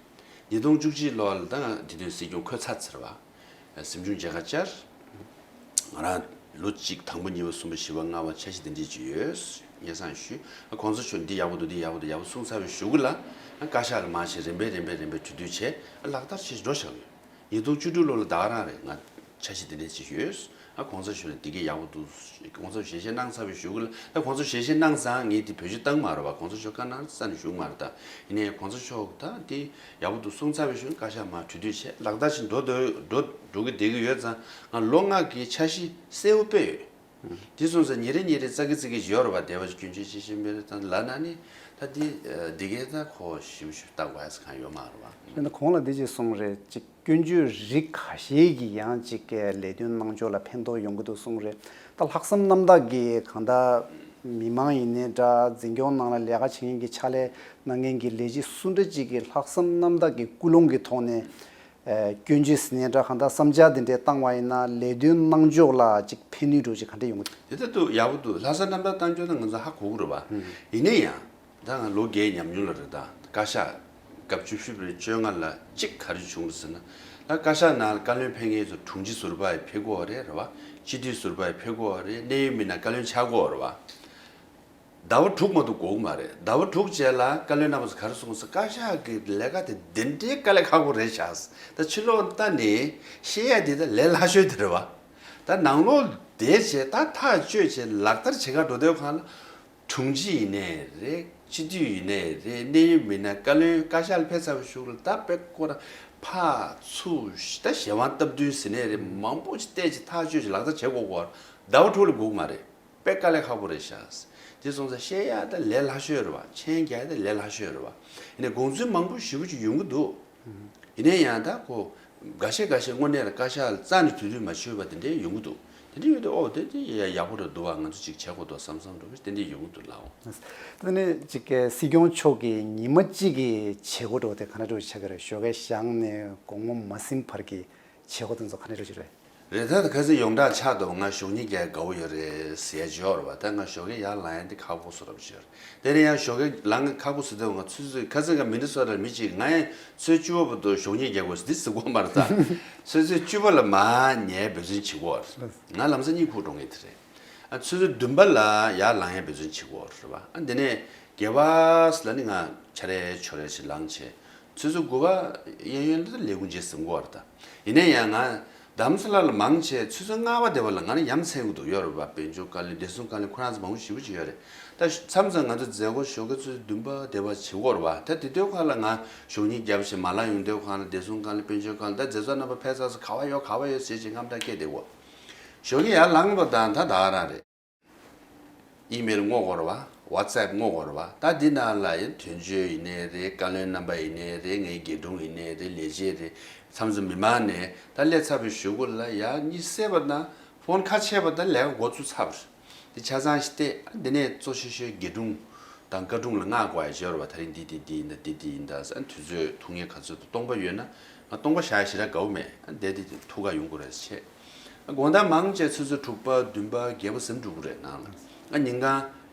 ཉིས་སྟོང་བཅུ་གཅིག་ལོ་ལ་ད་ང་དེ་དུས་སྲིད་སྐྱོང་འཁོད་ཚར་ཚར་བ། གཟིམ་ཆུང་མཇལ་ཁ་བཅར། ང་རང་ལོ་གཅིག་དང་པོ་གཉིས་པ་གསུམ་པ་བཞི་པ་ལྔ་པ་འཆར་གཞི་འདི་འདྲས་ཅིག་ཡོད། སྙན་སེང་ཞུས། ཨ་གོང་ས་མཆོག་འདི་ཡག་པོ་འདུག་འདི་ཡག་པོ་འདུག་ཡག་པོ་གསུངས་ཚར་བའི་གཞུག་གུ་ལ་ཨ་བཀའ་ཤག་ལ་མར་བྱས་རིམ་པས་རིམ་པས་རིམ་པས་གྲོས་བསྡུར་བྱས་ཨ་ལག་བསྟར་བྱས་འགྲོ་བཞག་ཡོད། ཉིས་སྟོང་བཅུ་དྲུག་ལོ་ལ་ད་ག་རང་རེད། ང་འཆར་གཞི་འདི་འདྲས་ཅིག་ཡོད། ཨ་གོང་ས་མཆོག་ནས་འདི་གས་ཡག་པོ་འདུག་གོང་ས་མཆོག་ཞལ་བཞེས་གནང་ཚར་བའི་གཞུག་གུ་ལ་ད་གོང་ས་མཆོག་ཞལ་བཞེས་གནང་ཙང་ངས་འདི་བེད་སྤྱོད་བཏང་མ་རེད་བ། གོང་ས་མཆོག་བཀའ་གནང་རྩ་ནས་ཞུ་མ་རེད་ད། ཡིན་ནའི་གོང་ས་མཆོག་ད་འདི་ཡག་པོ་འདུག་གསུངས་ཚར་བའི་གཞུག་གུ་བཀའ་ཤག་མར་གྲོས་བསྡུར་བྱས་ལག་བསྟར་བྱེད་འགྲོ་འདོད་འགྲོ་འགྲོ་གི་བསྡད་ཀྱི་ཡོད་ཙང་ང་ལོ་ལྔ་གི་འཆར་གཞི་གསལ་བོ་དཔེ་ཡོད། དེ་སོང་ཙང་ཉིན་རེ་ཉིན་རེ་ཙག་གི་ཙིག་གི་ཡོད་རེད་བ། སྡེ་བ་སྐྱོན་བརྗོད་ཅི་ཞིག་མེད་རེད་ད་ལབ་ན་ནི་ད་འདི་འདི་གས་ད་ཁོ་ཞིབ་ཞིབ་ལྟ་དགོས་ཡ་གང་ཡོད་མ་རེད་བ། ཡིན་ན་གོང་ལ་འདི་ཅིག་གསུངས་རེད་ཅིག་སྐྱོན་བརྗོད་རིགས་ཁ་ཤས་ཀྱིས་ཡང་ཅིག་ལས་དོན་གནང་ཕྱོགས་ལ་ཕན་ཐོགས་ཡོང་གི་འདུག་གསུངས་རེད། ད་ལྷག་བསམ་རྣམ་དག་གིས་གང་ལྟར་མི་མང་ཡིན་ནའི་འདྲ་འཛིན་སྐྱོང་ནང་ལ་ལས་ཀ་བྱེད་མཁན་གྱི་ཕྱག་ལས་གནང་མཁན་གྱི་ལས་བྱེད་སུ་འདྲ་ཅིག་གིས་ལྷག་བསམ་རྣམ་དག་གི་ཀུན་སློང་གི་ཐོག་ནས་སྐྱོན་བརྗོད་ཟེར་ནའི་འདྲ་གང་ལྟར་བསམ་འཆར་འདི་འདྲས་བཏང་བ་ཡིན་ན་ལས་དོན་གནང་ཕྱོགས་ལ་ཅིག་ཕན་ནུས་འདྲ་ཅིག་ག་འདྲས་ཡོང་གི་འདུག་དེ་ལྟར་དུ་ཡག་པོ་འདུག་ལྷག་བསམ་རྣམ་དག་བཏང་ཕྱོགས་ད་ང་ཚོ་ཧ་གོ་གི་རེད་བ། ཡིན་ན་ཡང་། ད་ང་ལོ་བརྒྱད་ཉམས་མྱོང་ལ་རེད་ད། བཀའ་ཤག་སྐབས་བཅུ་བཞི་པའི་བཅོ་ལྔ་ལ་གཅིག་ག་རེ་བྱུང་ཟེར་ན། ད་བཀའ་ཤག་ནང་ལ་བཀའ་བློན་ཕེབས་མཁན་ཚོ་དྲུང་ཆེ་ཟུར་པ་ཡི་ཕེབས་དགོས་པ་རེད་རེད་བ། སྤྱི་འཐུས་ཟུར་པ་ཡི་ཕེབས་དགོས་པ་རེད། གནད་ཡོད་མི་སྣ་བཀའ་བློན་ཆགས་དགོས་པ་རེད་བ། ཟླ་བ་དྲུག་མ་གཏོགས་འགོར་གི་མ་རེད། ཟླ་བ་དྲུག་རྗེས་ལ་བཀའ་བློན་རྣམ་པ་ཚོ་ག་རེ་གསུངས་ཟེར། བཀའ་ཤག་གི་ལས་ཀ་དེ་འདི་འདྲའི་དཀའ་ལས་ཁག་པོ་རེད་ཤག་ད་ཕྱི་ལོགས་ལྟ་ནས་བཤད་ཡ་འདི་ད་ལས་སླ་ཤོས་དེ་རེད་བ། ད་ནང་ལོགས་བསྡད་བྱས་ད་ཐག་གཅོད་བྱས་ལག་བསྟར་བྱེད་ག་འགྲོ་དུས་གང་ལ། དྲུང་ཆེ་ཡིན་ནའི་རེད། སྤྱི་འཐུས་ཡིན་ནའི་རེད། གནད་ཡོད་མི་སྣ་བཀའ་བློན་བཀའ་ཤག་ལ་ཕེབས་ཚར་བའི་གཞུག་ལ་ད་དཔེ་ཁོ་རང་ཕར་ཚུར་ད་གཞན་དབང་སྟབས་བསྟུན་ཟེར་ནའི་རེད། མང་པོ་ཞིག་བལྟས་ཀྱི་ཐག་གཅོད་ཀྱི་ལག་བསྟར་བྱེད་དགོས་གོ། ཟླ་བ་དྲུག་ལ་འགོར་གི་མ་རེད། དཔེ་དཀའ་ལས་ཁག་པོ་རེད་ཤག་དེ་སོང་ཙང་བཤད་ཡ་ད་ལས་སླ་ཤོས་རེད་བ། མཆན་རྒྱག་ཡ་ད་ལས་སླ་ཤོས་རེད་བ། ཡིན་ནའི་དགོངས་ཚུལ་མང་པོ་ཞེ་པོ་ཅིག་ཡོང་གི་འདུག་ཡིན་ན་ཡང་ད་ཁོ་འགའ་ཤས་འགའ་ཤས་དངོས་གནས་ལ་བཀའ་ཤག་ལ་རྩ་ནས་དུས་ཚོད་མ་ཆོད་པ་དེ་འདྲའི་ཡོང་གི་འདུག་དེ་འདྲ་ཡོད་དུས་ཨོ་དེ་དེ་ཡ་ཡག་པོ་རེད་འདུག་བ། ང་ཚོ་ཅིག་བྱེད་དགོས་འདུག་བསམ་བསམ་འདྲ་བོ་དེ་འདྲ་ཡོང་གི་འདུག་ལགས། དེ་ནས་ཅིག་སྲིད་སྐྱོང་མཆོག་གིས་ཉི་མ་གཅིག་གི་བྱེད་སྒོ་འདྲ་བོ་དེ་ག་འདྲ་འདྲ་བོ་ཆགས་ཀྱི་རེད། ཞོགས་ཀས་བཞེངས་ནས་དགོང་མོ་མ་ཟིན་བར་གྱི་བྱེད་སྒོ་དེ་ཚོ་ག་འདྲ་འདྲ་བོ་ཅིག་རེད། རེད་ད། ད་ཁ་སང་ཡོངས་གྲགས་ཆགས་འདུག་ང་ཞོགས་ཉིན་རྒྱག་དགའ་བོ་ཡོད་རེད་ཟེར་ཡ་ཅིག་ཡོད་རེད་བ། ད་ང་ཞོགས་ཀས་ཡར་ལངས་ཡ་འདི་ཁག་པོ་བཟོ་འདྲ་བོ་ཅིག་ཡོད་རེད། དེ་ནས་ཡང་ཞོགས་ཀས་ལངས་ཁག་པོ་ཟེར་དུས་ང་ཚོད་ཚོད་ཁ་སང་ང་མི་ནི་སོ་ཊར་མི་གཅིག་ང་ཡང་ཚོད་བཅུ་པ་བར་དུ་ཞོགས་ཉིན་རྒྱག་དགོས་ཟེར་འདི་ཟེར་གོ་མ་རེད་ད། ཚོད་ཚོད་བཅུ་པ་ལ་མར་ཉལ་འབད་བརྩོན་བྱེད་དགོས་རེད། ང་ལམ་སང་གཉིད་ཁུག་འགྲོ་ངེས་དེ་རེད། ཨ་ཚོད་ཚོད་བདུན་པ་ལ་ཡར་ལངས་ཡ་འབད་བརྩོན་བྱེད་དགོས་རེད་བ། ཨ་འདི་ནས་བརྒྱད་པ་ལ་ནི་ང་ཆ་རེ་ཆོ་རེ་ཞིག་ལངས་བྱས། ཚོད་ཚོད་དགུ་པ་གཡས་གཡོན་དུ་ལས་ཁུངས་རྗེས་ཟིན་དགོས་པ་རེད་ད། ཡིན་ན་ཡང་ང་རྡ་རམ་ས་ལ་ལ་མང་ཆེ་ཚོད་ཚོད་ལྔ་པ་དེ་བ་ལ་ང་ནི་ཡ་མཚན་གྱི་འདུག་ཡོད་རེད་བ། དཔལ་འབྱོར་བཀའ་བློན་བདེ་སྲུང་བཀའ་བློན་ཁོ་རང་ཚོ་མང་པོ་ཞེ་པོ་ཅིག་ཡོད་རེད། ད་མཚམས་མཚམས་ང་ཚོ་མཛད་སྒོ་ཞོགས་ཀའི་ཚོད་ཚོད་བདུན་པ་དེ་བ་བྱེད་དགོས་རེད་བ། ད་དེ་དུས་ཁ་ལ་ང་ཞོགས་ཉིན་རྒྱབ་བྱས་མ་ལངས་ཡོང་དུས་ཁ་ལ་བདེ་སྲུང་བཀའ་བློན་དཔལ་འབྱོར་བཀའ་བློན་ད་མཛད་གཙོ་རྣམ་པ་ཕེབས་ཚར་སོང་ག་བ་ཡོད་ག་བ་ཡོད་ཟེར་བྱས་དངངས་སྐྲག་སྐྱེས་བསྡད་གོ། ཞོགས་ཀས་ཡར་ལངས་པ་དང་ད་ད་ག་རང་རེད། ཨི་མེལ་བསྔོག་དགོས་རེད་བ། ཝ་ཙེབ་བསྔོག་དགོས་རེད་བ། ད་འདི་ནང་ལ་ཡང་དོན་གཅོད་ཡིན་ནའི་རེད། བཀའ་བློན་རྣམ་པ་ཡིན་ནའི་རེད། ངའི་དགེ་སྒྲུང་ཡིན་ནའི་རེད། ལས་བྱེད་རེད། མཚམས་མཚམས་མི་མང་ནས་ད་སླེབས་ཚར་བའི་གཞུག་གུ་ལ་ཡར་གཉིད་སད་པ་དང་ཕོན་ཁ་ཕྱེས་པ་དང་ལས་ཀ་འགོ་བཙུགས་ཚར་བ་རེད། འདི་ཆ་ཚང་ཞིག་བལྟས། འདི་ནས་གཙོ་ཆེ་ཤོས་དགེ་སྒྲུང་དང་བཀའ་སྒྲུང་ལ་བསྔགས་དགོས་ཡ་ཅིག་ཡོད་རེད་བ། ད་རིང་འདི་འདི་འདི་ཡིན་ད་འདི་འདི་ཡིན་ད་ཟེར། དུས་ཚོད་ཐུང་ངེ་ག་ཚོད་དུ་སྟོང་པ་ཡོད་ན། ང་སྟོང་པ་བཞག་ཞེ་དྲག་དགའ་བོ་མེད། ཨ་བསྡད་དེ་ཐུག་ག་ཡོང་དགོས་རེད་ཆེ། ཨ་དགོང་དག་མང་ཆེ་ཆུ་ཚོད་དྲུག་པ་བདུན་པ་བརྒྱད་པ་ཟིན་འགྲོ་གི་རེད་ནང་ལ། ཨ་ཉིན་གང་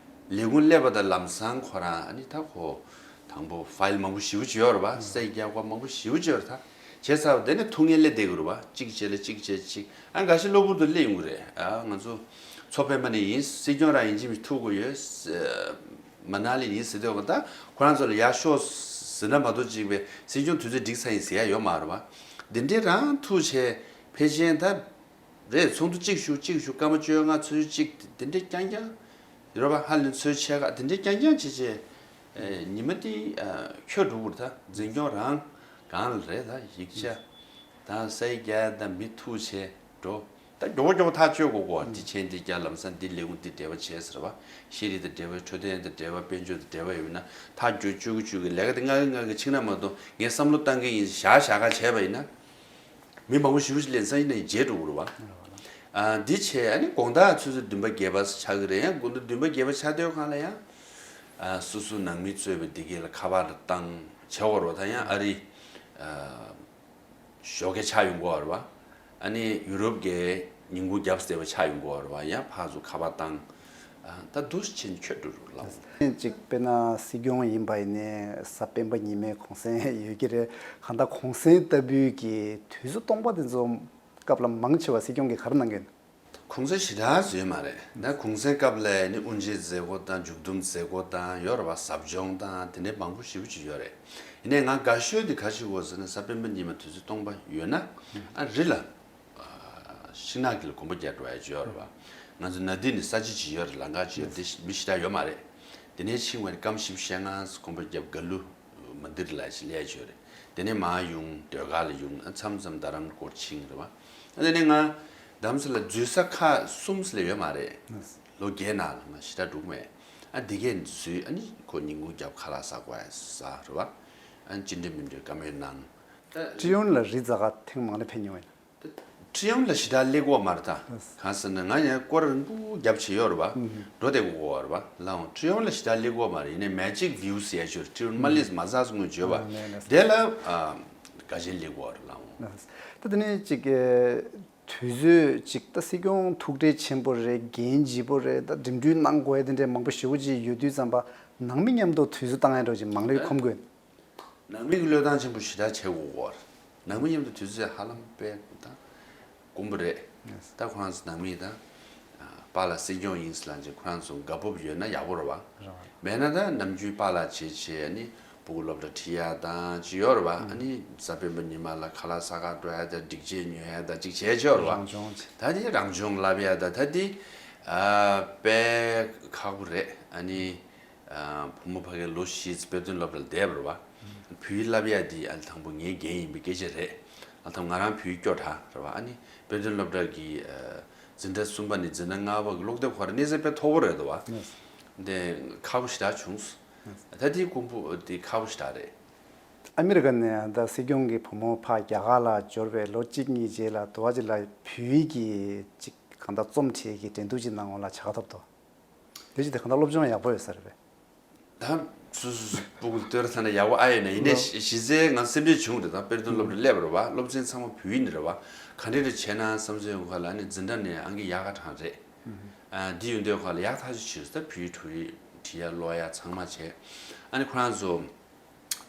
ལས་ཁུངས་སླེབས་པ་དང་ལམ་སང་ཁོ་རང་ཨ་ནི་ད་ཁོ་དང་པོ་ཕ་ཡིལ་མང་པོ་ཞེ་པོ་ཅིག་ཡོད་རེད་པ། གསལ་རྒྱག་པ་མང་པོ་ཞེ་པོ་ཅིག་ཡོད་རེད། ད་བྱས་ཚར་བ་དེ་ནས་ཐུག་ངེས་སླེབས་བསྡད་ཀྱི་རེད་པ། གཅིག་བྱས་ལ་གཅིག་བྱས་གཅིག་ཨ་འགའ་ཤས་གློ་བུར་དུ་སླེབས་ཡོང་གི་རེད། ཨ་ང་ཚོ་མཚོ་པདྨ་ནས་ཡིན། སྲིད་སྐྱོང་རང་ཡིན་གཅིག་མིན་ཐུག་དགོས་ཡོད། མ་ན་ལི་ཡིན་ཟེར་དུས་ད་ཁོ་རང་ཚོ་ལ་ཡར་ཤོག་ཟེར་ན་མ་གཏོགས་གཅིག་པའི་སྲིད་སྐྱོང་དུས་ཚོད་འགྲིག་ཚར་ཡིན་ཟེར་ཡ་ཡོད་མ་རེད་པ། འདི་འདྲའི་རང་ཐུག་བྱས་ཕལ་ཆེར་ད་རེད། ཚོགས་འདུ་གཅིག་ཞུགས་གཅིག་ཞུགས་སྐར་མ་བཅོ་ལྔ་ཚོད་གཅིག་འདི་འདྲའི་རྐྱང་རྐྱང་རེད་པ། ཧ་ལས་ཚོད་ཕྱེད་ཀ་འདི་འདྲའི་རྐྱང་རྐྱང་བྱས་བྱས་ཉི་མ་འདི་འཁྱོལ་འགྲོ་གི་རེད། ད་འཛིན་སྐྱོང་རང་སྒང་ལ་རེད། ད་ཡིག་ཆ་དང་གསལ་རྒྱག་དང་མི་ཐུག་བྱས་འགྲོ། ད་མགྱོགས་པོ་མགྱོགས་པོ་ཐག་གཅོད་དགོས་གོ། འདི་བྱས་འདི་རྒྱག་ལམ་སང་འདི་ལས་ཁུངས་འདི་འབྲེལ་བ་བྱས་ཟེར་བ། ཤེས་རིག་དང་འབྲེལ་བ། འཕྲོད་བསྟེན་དང་འབྲེལ་བ། དཔལ་འབྱོར་དང་འབྲེལ་བ་ཡོད་ན་ཐག་གཅོད་གཅོད་ཀྱི་གཅོད་ཀྱི་ལས་ཀ་དེ་ང་གི་ང་གི་ཕྱིན་ན་མ་གཏོགས་ངས་བསམ་བློ་བཏང་གི་ཡིན་བཞག་བཞག་ག་བྱས་པ་ཡིན་ན། མི་མང་པོ་ཞེ་པོ་ཞིག་ལན་སང་ཡིན་ན་ཡིན་བརྗེད་འགྲོ་གི་རེད་བ། ཨ་འདི་བྱས་ཨ་ནི་དགོང་དག་ཆུ་ཚོད་བདུན་པ་བརྒྱད་པ་ཆགས་ཀྱི་རེད། ཡང་དགོང་དག་བདུན་པ་བརྒྱད་པ་ཆགས་དུས་སྒང་ལ་ཡང་ཨ་སོ་སོ་ནང་མི་གཙོས་པའི་དེ་གས་ལ་ཁ་པར་བཏང་བྱས་པ་རེད་བ། ད་ཡང་ཨ་རི་ཨ། ཞོགས་ཀས་ཆགས་ཡོང་གི་ཡོད་རེད་བ། ཨ་ནི་ཡུ་རོབ་ཀྱི་ཉིན་གུང་རྒྱབ་ཟེར་བ་ཆགས་ཡོང་གི་ཡོད་རེད་བ། ཡང་ཕར་ཚུར་ཁ་པར་བཏང་། ཨ་ད་འདུག་སེ་བྱས་ནས་འཁྱོལ་འགྲོ་རེད་ལགས། ཅིག་དཔེར་ན་སྲིད་སྐྱོང་ཡིན་པ་ཡིན་ནའི་གཟའ་སྤེན་པ་ཉི་མའི་གུང་སེང་ཡོད་ཀྱི་རེད། གང་ལྟར་གུང་སེང་ལྟ་བུའི་གི་དུས་ཚོད་སྟོང་པ་དེ་ཚོ་སྐབས་ལ་མང་ཆེ་བ་སྲིད་སྐྱོང་གིས་ག་རེ་གནང་གི་ཡོད། གུང་སེང་ཞེ་དྲག་བཟོས་མ་རེད། ད་གུང་སེང་སྐབས་ལ་ནི་དབུ་འབྱེད་མཛད་སྒོ་དང་མཇུག་བསྡོམས་མཛད་སྒོ་དང་ཡོད་རེད་བ། ཟབ་སྦྱོང་དང་དེ་འདྲའི་མང་པོ་ཞེ་པོ་ཅིག་ཡོད་རེད། ཡིན་ནའི་ང་དགའ་ཤོས་དེ་ག་ཞིག་ཡོད་ཟེར་ན་གཟའ་སྤེན་པ་ཉི་མ་དུས་ཚོད་སྟོང་པ་ཡོད་ན་ཨ་རི་ལ་ཤིང་ནགས་ཀྱི་ལ་གོམ་པ་རྒྱག་འགྲོ་ཡ་ཅིག་ཡོད་རེད་བ། ང་ཚོ་ན་དི་ནི་ས་ཆ་ཅིག་ཡོད་རེད། ལམ་ཁ་ཅིག་ཡོད་རེད། དེ་མི་ཞེ་དྲག་ཡོད་མ་རེད། དེ་ནས་ཕྱིན་པ་ནི་སྐམ་ཞིབ་ཤེད་ངང་གོམ་པ་རྒྱབ་ག་ལུ་མ་འདིར་ལ་ཞིག་ལས་ཅིག་ཡོད་རེད། དེ་ནས་མར་ཡོང་ཟློས་གར་ལ་ཡོང་ཨ་མཚམས་མཚམས་རྡ་རམ་སྐོར་ཕྱིན་རེད་བ། ཨ་དེ་ནས་ང་རྡ་རམ་ས་ལ་འཛུལ་ས་ཁག་གསུམ་ལས་ཡོད་མ་རེད། ལོ་བརྒྱད་ནང་ལ་ང་ཞེ་དྲག་འགྲོ་གི་མེད། ཨ་འདི་གས་འཛུལ་ཨ་ནི་ཁོ་ཉིན་གུང་རྒྱབ་ཁ་ལག་ཟ་དགོས་ཡ་ཟ་རེད་བ། ཨ་ནི་ཅི་འདྲ་མི་འདྲ་བཀའ་མོལ་གནང་། ད་ཀྲི་ཡོན་ལ་རི་འཛེག་ག་ཐེངས་མང་ལ་ཕེབས་མྱོང་ཡིན། ཀྲི་ཡོན་ལ་ཞེ་དྲག་སླེབས་ཀྱི་ཡོད་མ་རེད་ད། གང་ཟེར་ན་ང་ཡང་སྐོར་རིང་པོ་རྒྱབ་བྱས་ཡོད་རེད་བ། འགྲོ་བསྡད་ཀྱི་ཡོད་རེད་བ། ལའང་ཀྲི་ཡོན་ལ་ཞེ་དྲག་སླེབས་ཀྱི་ཡོད་མ་རེད། ཡིན་ནའི་མེ་ཇིག་བིའུ་ཟེར་ཡ་ཅིག་ཡོད་རེད། ཀྲི་ཡོན་མ་སླེབས་མ་ཚར་སྔོན་བརྗོད་པ། དེ་ལ་ཨ་དགའ་ཆེན་སླེབས་ཀྱི་ཡོད་རེད་ལའང་། ད་དེ་ནས་ཅིག་དུས་ཚོད་ཅིག་ད་སྲིད་སྐྱོང་ཐུགས་ཁྲལ་ཆེན་པོ་རེད། འགན་ལྗིད་པོ་རེད། ད་འགྲིམ་འགྲུལ་གནང་དགོས་ཡ་དེ་འདྲའི་མང་པོ་ཞེ་པོ་ཅིག་ཡོད་དུས་ཙམ་པ་ནང་མི་མཉམ་དུ་དུས་ཚོད་བཏང་ཡ་འདྲ་ཅིག་མང་ལོས་ཁོམ་དགོས། ནང་མི་གི་བློས་བཏང་ཆེན་པོ་ཞེ་དྲག་བྱེད་དགོས་ཀྱི་ཡོད་རེད། ནང་མི་མཉམ་དུ་དུས་ཚོད་ཧ་ལམ་དཔེ་ད་དཀོན་པོ་རེད། ད་ཁོ་རང་ཚོ་ནང་མི་ད་པཱ་ལགས་སྲིད་སྐྱོང་ཡིན་ཟེར་ལབ་བྱས་ཁོ་རང་ཚོ་དགའ་སྤོབས་ཡོད་ན་ཡག་པོ་རེད་བ། མེད་ན་ད་ནམ་རྒྱུན་པཱ་ལགས་བྱས་བྱས་ཨ་ནི་སྤུ་གུ་སློབ་གྲྭ་ཁྲིད་ཡ་དང་ཅི་ཡོད་རེད་བ། ཨ་ནི་གཟའ་སྤེན་པ་ཉི་མ་ལ་ཁ་ལག་ཟ་གར་འགྲོ་ཡ་དང་སྒྲིག་ཆས་ཉོ་ཡ་དང་ཅིག་བྱས་ཅི་ཡོད་རེད་བ། རང་སྦྱོང་བྱས། ད་དེ་རང་སྦྱོང་བསླབ་ཡ་དང་ད་དེ་ཨ་དཔེ་ཁག་པོ་རེད། ཨ་ནི། བུ་མོ་ཕ་གིར་ལོ་བཞི་དཔེ་སྟོན་སློབ་གྲྭར་བསྡད་པ་རེད་བ། བོད་ཡིག་བསླབ་ཡ་འདི་ཨ་ནི་དང་པོ་ངའི་འགན་ཡིན་པའི་སྐད་ཆ་རེད། ཨ་ཐང་ང་རང་བོད་ཡིག་སྐྱོ་དྲགས་རེད་བ། ཨ་ནི་དཔེ་སྟོན་སློབ་གྲྭ་གི་འཛིན་གྲྭ་གསུམ་པ་ནས་འཛིན་གྲྭ་ལྔ་པ་གི་སློབ་དེབ་ཁོ་རང་གནས་ཚད་དཔེ་མཐོ་པོ་རེད་འདུག་བ། འདི་ཁག་པོ་ཞེ་དྲག་བྱུང་། ད་དེའི་ཀུན་སྤོ་འདི་ཁག་པོ་ཞེ་དྲག་རེད། ཨ་མི་རི་ཀ་ནས་ད་སྲིད་སྐྱོང་གི་བུ་མོ་ཕ་རྒྱ་གར་ལ་འབྱོར་བའི་ལོ་གཅིག་གཉིས་རྗེས་ལ་དུ་བ་ཅིག་ལ་བོད་ཡིག་གི་ཅིག་གང་ལྟར་རྩོམ་བྲིས་ཀྱི་འགྲན་བསྡུར་ཅིག་གནང་བ་ལ་བྱ་དགའ་ཐོབ་འདུག་དེ་བཞིན་དེ་གང་ལྟར་སློབ་སྦྱོང་ཡག་པོ་ཡོད་ས་རེད་པས། ད་སུ་སུ་སུ་སྤུ་གུ་ལྟོས་ར་ཐ་ན་ཡག་པོ་ཨ་ཡོད་ན་ཡིན་ནའི་ལོ། གཞི་རྩའི་ང་སེམས་ཁྲལ་བྱུང་རེད། ད་དཔེ་སྟོན་སློབ་གྲྭ་སླེབས་རེད་བ། སློབ་ཚན་ཚང་མ་བོད་ཡིག་ནས་རེད་བ། ག་འདྲ་རེ་བྱས་ན་བསམ་ཚུལ་ཡོང་ག་ལ་ཨ་ནི་འཛིན་གྲྭ་ནས་ཨང་ཀི་ཡག་ག་གྲངས་རེད། ཨ་འདི་ཡོང་དུས་ག་ལ་ཡག་ཐག་ཆོད་བྱས་ད་བོད་ཡིག་བོད་ཡིག་བྲིས་ཡ་ཀློག་ཡ་ཚང་མ་བྱས། ཨ་ནི་ཁོ་རང་ཚོ།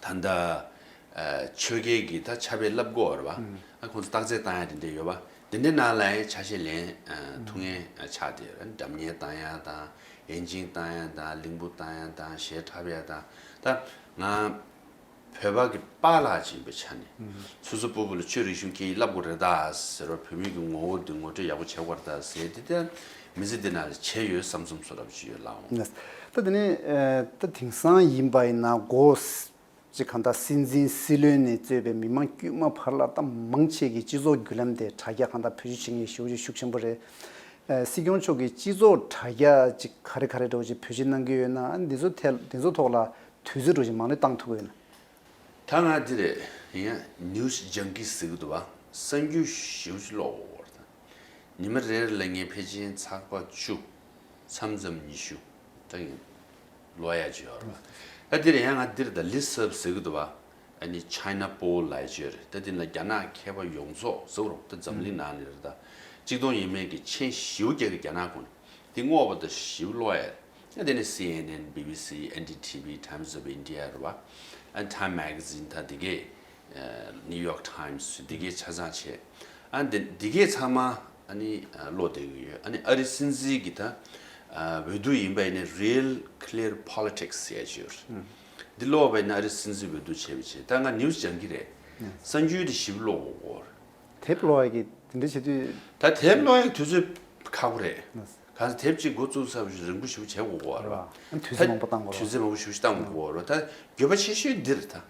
ད་ལྟ་ཨ་ཆོས་རྒྱལ་གྱི་ད་ཕྱག་དཔེ་བསླབ་དགོས་རེད་བ། ཨ་ཁོང་ཚོ་རྟགས་རྩལ་བཏང་ཡ་དེ་འདྲ་ཡོད་བ། དེ་འདྲའི་ནང་ལ་ཡང་ཆ་ཤས་ལེན་ཨ་ཐུབ་མཁན་ཨ་ཆགས་བསྡད་ཡོད་རེད། སྒྲ་སྙན་བཏང་ཡ་དང་ཡན་ཅིང་བཏང་ཡ་དང་གླིང་བུ་བཏང་ཡ་དང་གཞས་འཁྲབ་ཡ་དང་། ད་ང་བོད་པ་གི་པཱ་ལགས་ཅིག་ཡིན་པའི་ཆ་ནས་སོ་སོ་སྤོ་བོ་ལ་ཆོས་རིག་གཞུང་སྐད་ཡིག་བསླབ་དགོས་རེད་ད་ཟེར་བ། བོད་མི་གི་ངོ་བོ་འདི་ངོ་སྤྲོད་ཡག་པོ་བྱེད་དགོས་རེད་ད་ཟེར་དེ་ལྟར་མི་ཚེ་འདི་ནང་ལ་བྱས་ཡོད་བསམ་བསམ་བཟོ་འདྲ་པོ་ཅིག་ཡོད་ལགས་འོང་། ད་དེ་ནས་ཨ་ད་དེང་སང་ཡིན་པ་ཡིན་ན་འགོ་ཅིག་གང་ལྟར་སྲིད་འཛིན་སྲིད་བློན་ནས་གཙོས་པའི་མི་མང་དཀྱུས་མ་བར་ལ་ད་མང་ཆེ་གི་སྤྱི་ཚོགས་བརྒྱུད་ལམ་དེ་དྲ་རྒྱ་གང་ལྟར་བེད་སྤྱོད་བྱེད་མཁན་ཤུགས་ཆེ་ཤུགས་ཆེན་པོ་རེད། ཨ་སྲིད་སྐྱོང་མཆོག་གིས་སྤྱི་ཚོགས་དྲ་རྒྱ་ཅིག་ག་རེ་ག་རེ་འདྲ་བོ་ཅིག་བེད་སྤྱོད་གནང་གི་ཡོད་ན་ཨ་འདི་ཚོ་ཐད་འདི་ཚོ་ཐོག་ལ་དུས་ཚོད་འདྲ་བོ་ཅིག་མང་ལོས་བཏང་ཐུབ་ཀྱི་ཡོད་ན། ད་ང་འདི་རེད། ཡིན་ཡང་ནིའུ་སི་ཇང་ཀི་ཟེར་གི་འདུག་བ། གསར་འགྱུར་ཞེ་པོ་ཅིག་ཀློག་དགོས་པ་རེད་ད། ཉི་མ་རེ་རེ་ལ་ངས་ཕལ་ཆེར་ཚགས་པར་བཅུ། མཚམས་མཚམས་ཉི་ཤུ། ད་ཡིན་ཀློག་ཡ་ཅིག་ཡོད་རེད་བ། ད་འདི་རེད། ཡང་ང་འདི་རེད་ད། ལིས་སི་ཊི་ཟེར་གི་འདུག་བ། ཨ་ནི་China Post ལབ་ཡ་ཅིག་ཡོད་རེད། ད་དེ་ལ་རྒྱ་ནག་མཁས་པ་ཡོངས་རྫོགས་ཟེར་བ་རེད། ད་འཛམ་གླིང་ནང་ནས་རེད། ད་གཅིག་སྟོང་ཡས་མས་ཀྱི་མཆན་ཞེ་པོ་རྒྱག་གི་རྒྱ་ནག་ཁོངས་དེ་བསྔོགས་པ་དང་ཞེ་པོ་ཀློག་ཡ་རེད། ཨ་དེ་ནས་C N N, B B C, N D T V, Times of India རེད་བ། ཨ་Time Magazine ད་དེ་གས། New York Times འདི་གའི་ཆ་ཚང་བྱས། ཨ་འདི་འདི་གའི་ཚང་མ་ཨ་ནི་ཨ་ཀློག་བསྡད་ཀྱི་ཡོད། ཨ་ནི་ཨ་རི་སྲིད་འཛིན་གྱི་ད་ཨ་འོས་བསྡུ་ཡིན་པ་ཡིན་ན་Real Clear Politics ཟེར་ཡ་ཅིག་ཡོད་རེད། འདི་ཀློག་པ་ཡིན་ན་ཨ་རི་སྲིད་འཛིན་འོས་བསྡུ་བྱས་པའི་ཆེད་ད་ང་news སྦྱང་གི་རེད། གསར་འགྱུར་དེ་ཞིབ་ཀློག་དགོས་ཀྱི་ཡོད་རེད། དེབ་ཀློག་ཡ་གི་དེ་འདྲ་བྱེད་དུས། ད་དེབ་ཀློག་ཡ་གི་དུས་ཚོད་ཁག་པོ་རེད། གང་ཟེར་དེབ་གཅིག་འགོ་བཙུགས་ཚར་བ་ཞིག་རིང་པོ་ཞིག་བྱེད་དགོས་ཀྱི་ཡོད་རེད་བ། ཨ་དུས་ཚོད་མང་པོ་བཏང་དགོས་རེད་བ། དུས་ཚོད་མང་པོ་ཞིག་བཏང་དགོས་ཀྱི་ཡོད་རེད་བ། ད་དགོས་པ་ཆེ་ཤོས་འདི་རེད་ད།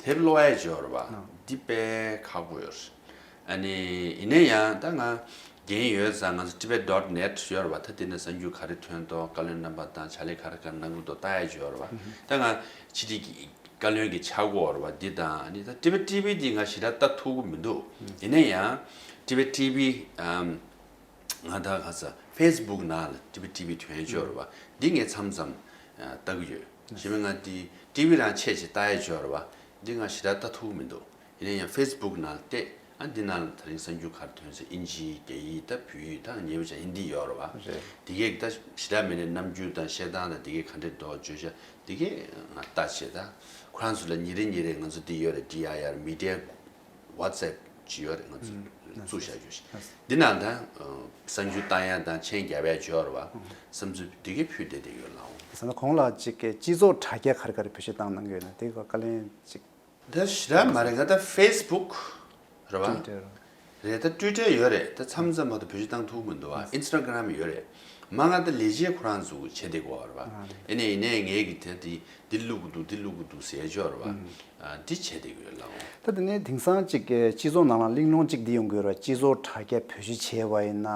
དེབ་ཀློག་ཡ་ཅིག་ཡོད་རེད་བ། འདི་དཔེ་ཁག་པོ་ཡོད་རེད། ཨ་ནི་ཡིན་ན་ཡང་ད་ང་འགན་ཡོད་ཙང་ང་ཚོ་Tibet dot net ཡོད་རེད་བ། ད་དེ་ནས་གསར་འགྱུར་ག་རེ་ཐོན་འདུག་བཀའ་བློན་རྣམ་པ་དང་ཕྱག་ལས་ག་རེ་ག་རེ་གནང་གི་འདུག་ལྟ་ཡ་ཅིག་ཡོད་རེད་བ། ད་ང་ཕྱི་དྲིལ་གྱི་བཀའ་བློན་གྱི་ཆག་སྒོ་རེད་བ། འདི་དང་ཨ་ནི་ད་Tibet T V འདི་ང་ཞེ་དྲག་ལྟ་ཐུབ་ཀྱི་མི་འདུག་ཡིན་ན་ཡང་Tibet T V ཨམ། ང་ད་ག་ས་Facebook ནང་ལ་Tibet T V ཐོན་ཡོད་རེད་བ། འདི་ངས་མཚམས་མཚམས་ཨ་ལྟ་གི་ཡོད། གཞན་པ་ང་འདི་T V རང་ཆད་ཆད་ལྟ་ཡ་ཅིག་ཡོད་རེད་བ། འདི་ང་ཞེ་དྲག་ལྟ་ཐུབ་མི་འདུག་ཡིན་ན་ཡང་Facebook ནང་ལ་བལྟས། ཨ་འདི་ནང་ལ་དེ་རིང་གསར་འགྱུར་ག་རེ་ཐོན་ཟེར་དབྱིན་ཇི་རྒྱ་ཡིག་ད་བོད་ཡིག་ད་ཉེ་བ་ཅག་ཧིན་དི་ཡོད་རེད་བ། རེད། འདི་གས་ད་ཞེ་དྲག་མེད་ནས་རྣམ་འགྱུར་དང་བཤད་སྟངས་དང་འདི་གས་ག་འདྲས་འདུག་བརྗོད་བྱ་འདི་གས་ང་ལྟ་བྱས། ད་ཁོ་རང་ཚོ་ལ་ཉིན་རེ་ཉིན་རེ་ང་ཚོ་འདི་ཡོད་རེད། D I R Media WhatsApp ཅིག་ཡོད་རེད། ང་ཚོ་ཨུམ་བཙུགས་བཞག་རྒྱུ་ཞིག་འདི་ནང་ད་གསར་འགྱུར་བཏང་ཡ་དང་མཆན་རྒྱབ་ཡ་ཅིག་ཡོད་རེད་བ། བསམ་ཚུལ་འདི་གས་ཕུལ་བསྡད་བསྡད་ཡོད་ལགས། ཟེར་ན་གོང་ལ་ཅིག་གི་སྤྱི་ཚོགས་དྲ་རྒྱ་ག་རེ་ག་རེ་བེད་སྤྱོད་བཏང་གནང་གི་ཡོད་ན་དེ་ག་བཀའ་ལན་ཅིག་ད་ཞེ་དྲག་མ་རེད། ང་ད་Facebook རེད་བ། Twitter རེད། ད་Twitter ཡོད་རེད། ད་མཚམས་མཚམས་མ་གཏོགས་བེད་སྤྱོད་བཏང་ཐུབ་མི་འདུག་བ། Instagram ཡོད་རེད། མ་ང་ད་ལས་བྱེད་ཁོ་རང་ཚོ་བྱེད་བསྡད་ཀྱི་ཡོད་རེད་བ། ཨ་ནི་ཡིན་ནའི་ངས་ཀྱི་དེ་འདི་འདི་བླུག་གི་འདུག་འདི་བླུག་གི་འདུག་ཟེར་ཡ་ཅིག་ཡོད་རེད་བ། ཨ་འདི་བྱེད་བསྡད་ཀྱི་ཡོད་ལགས། ད་དེ་ནས་དེང་སང་ཅིག་གི་སྤྱི་ཚོགས་ནང་ལ་གླེང་སློང་ཅིག་འདི་ཡོང་གི་ཡོད་རེད་བ། སྤྱི་ཚོགས་དྲ་རྒྱ་བེད་སྤྱོད་བྱས་པ་ཡིན་ན་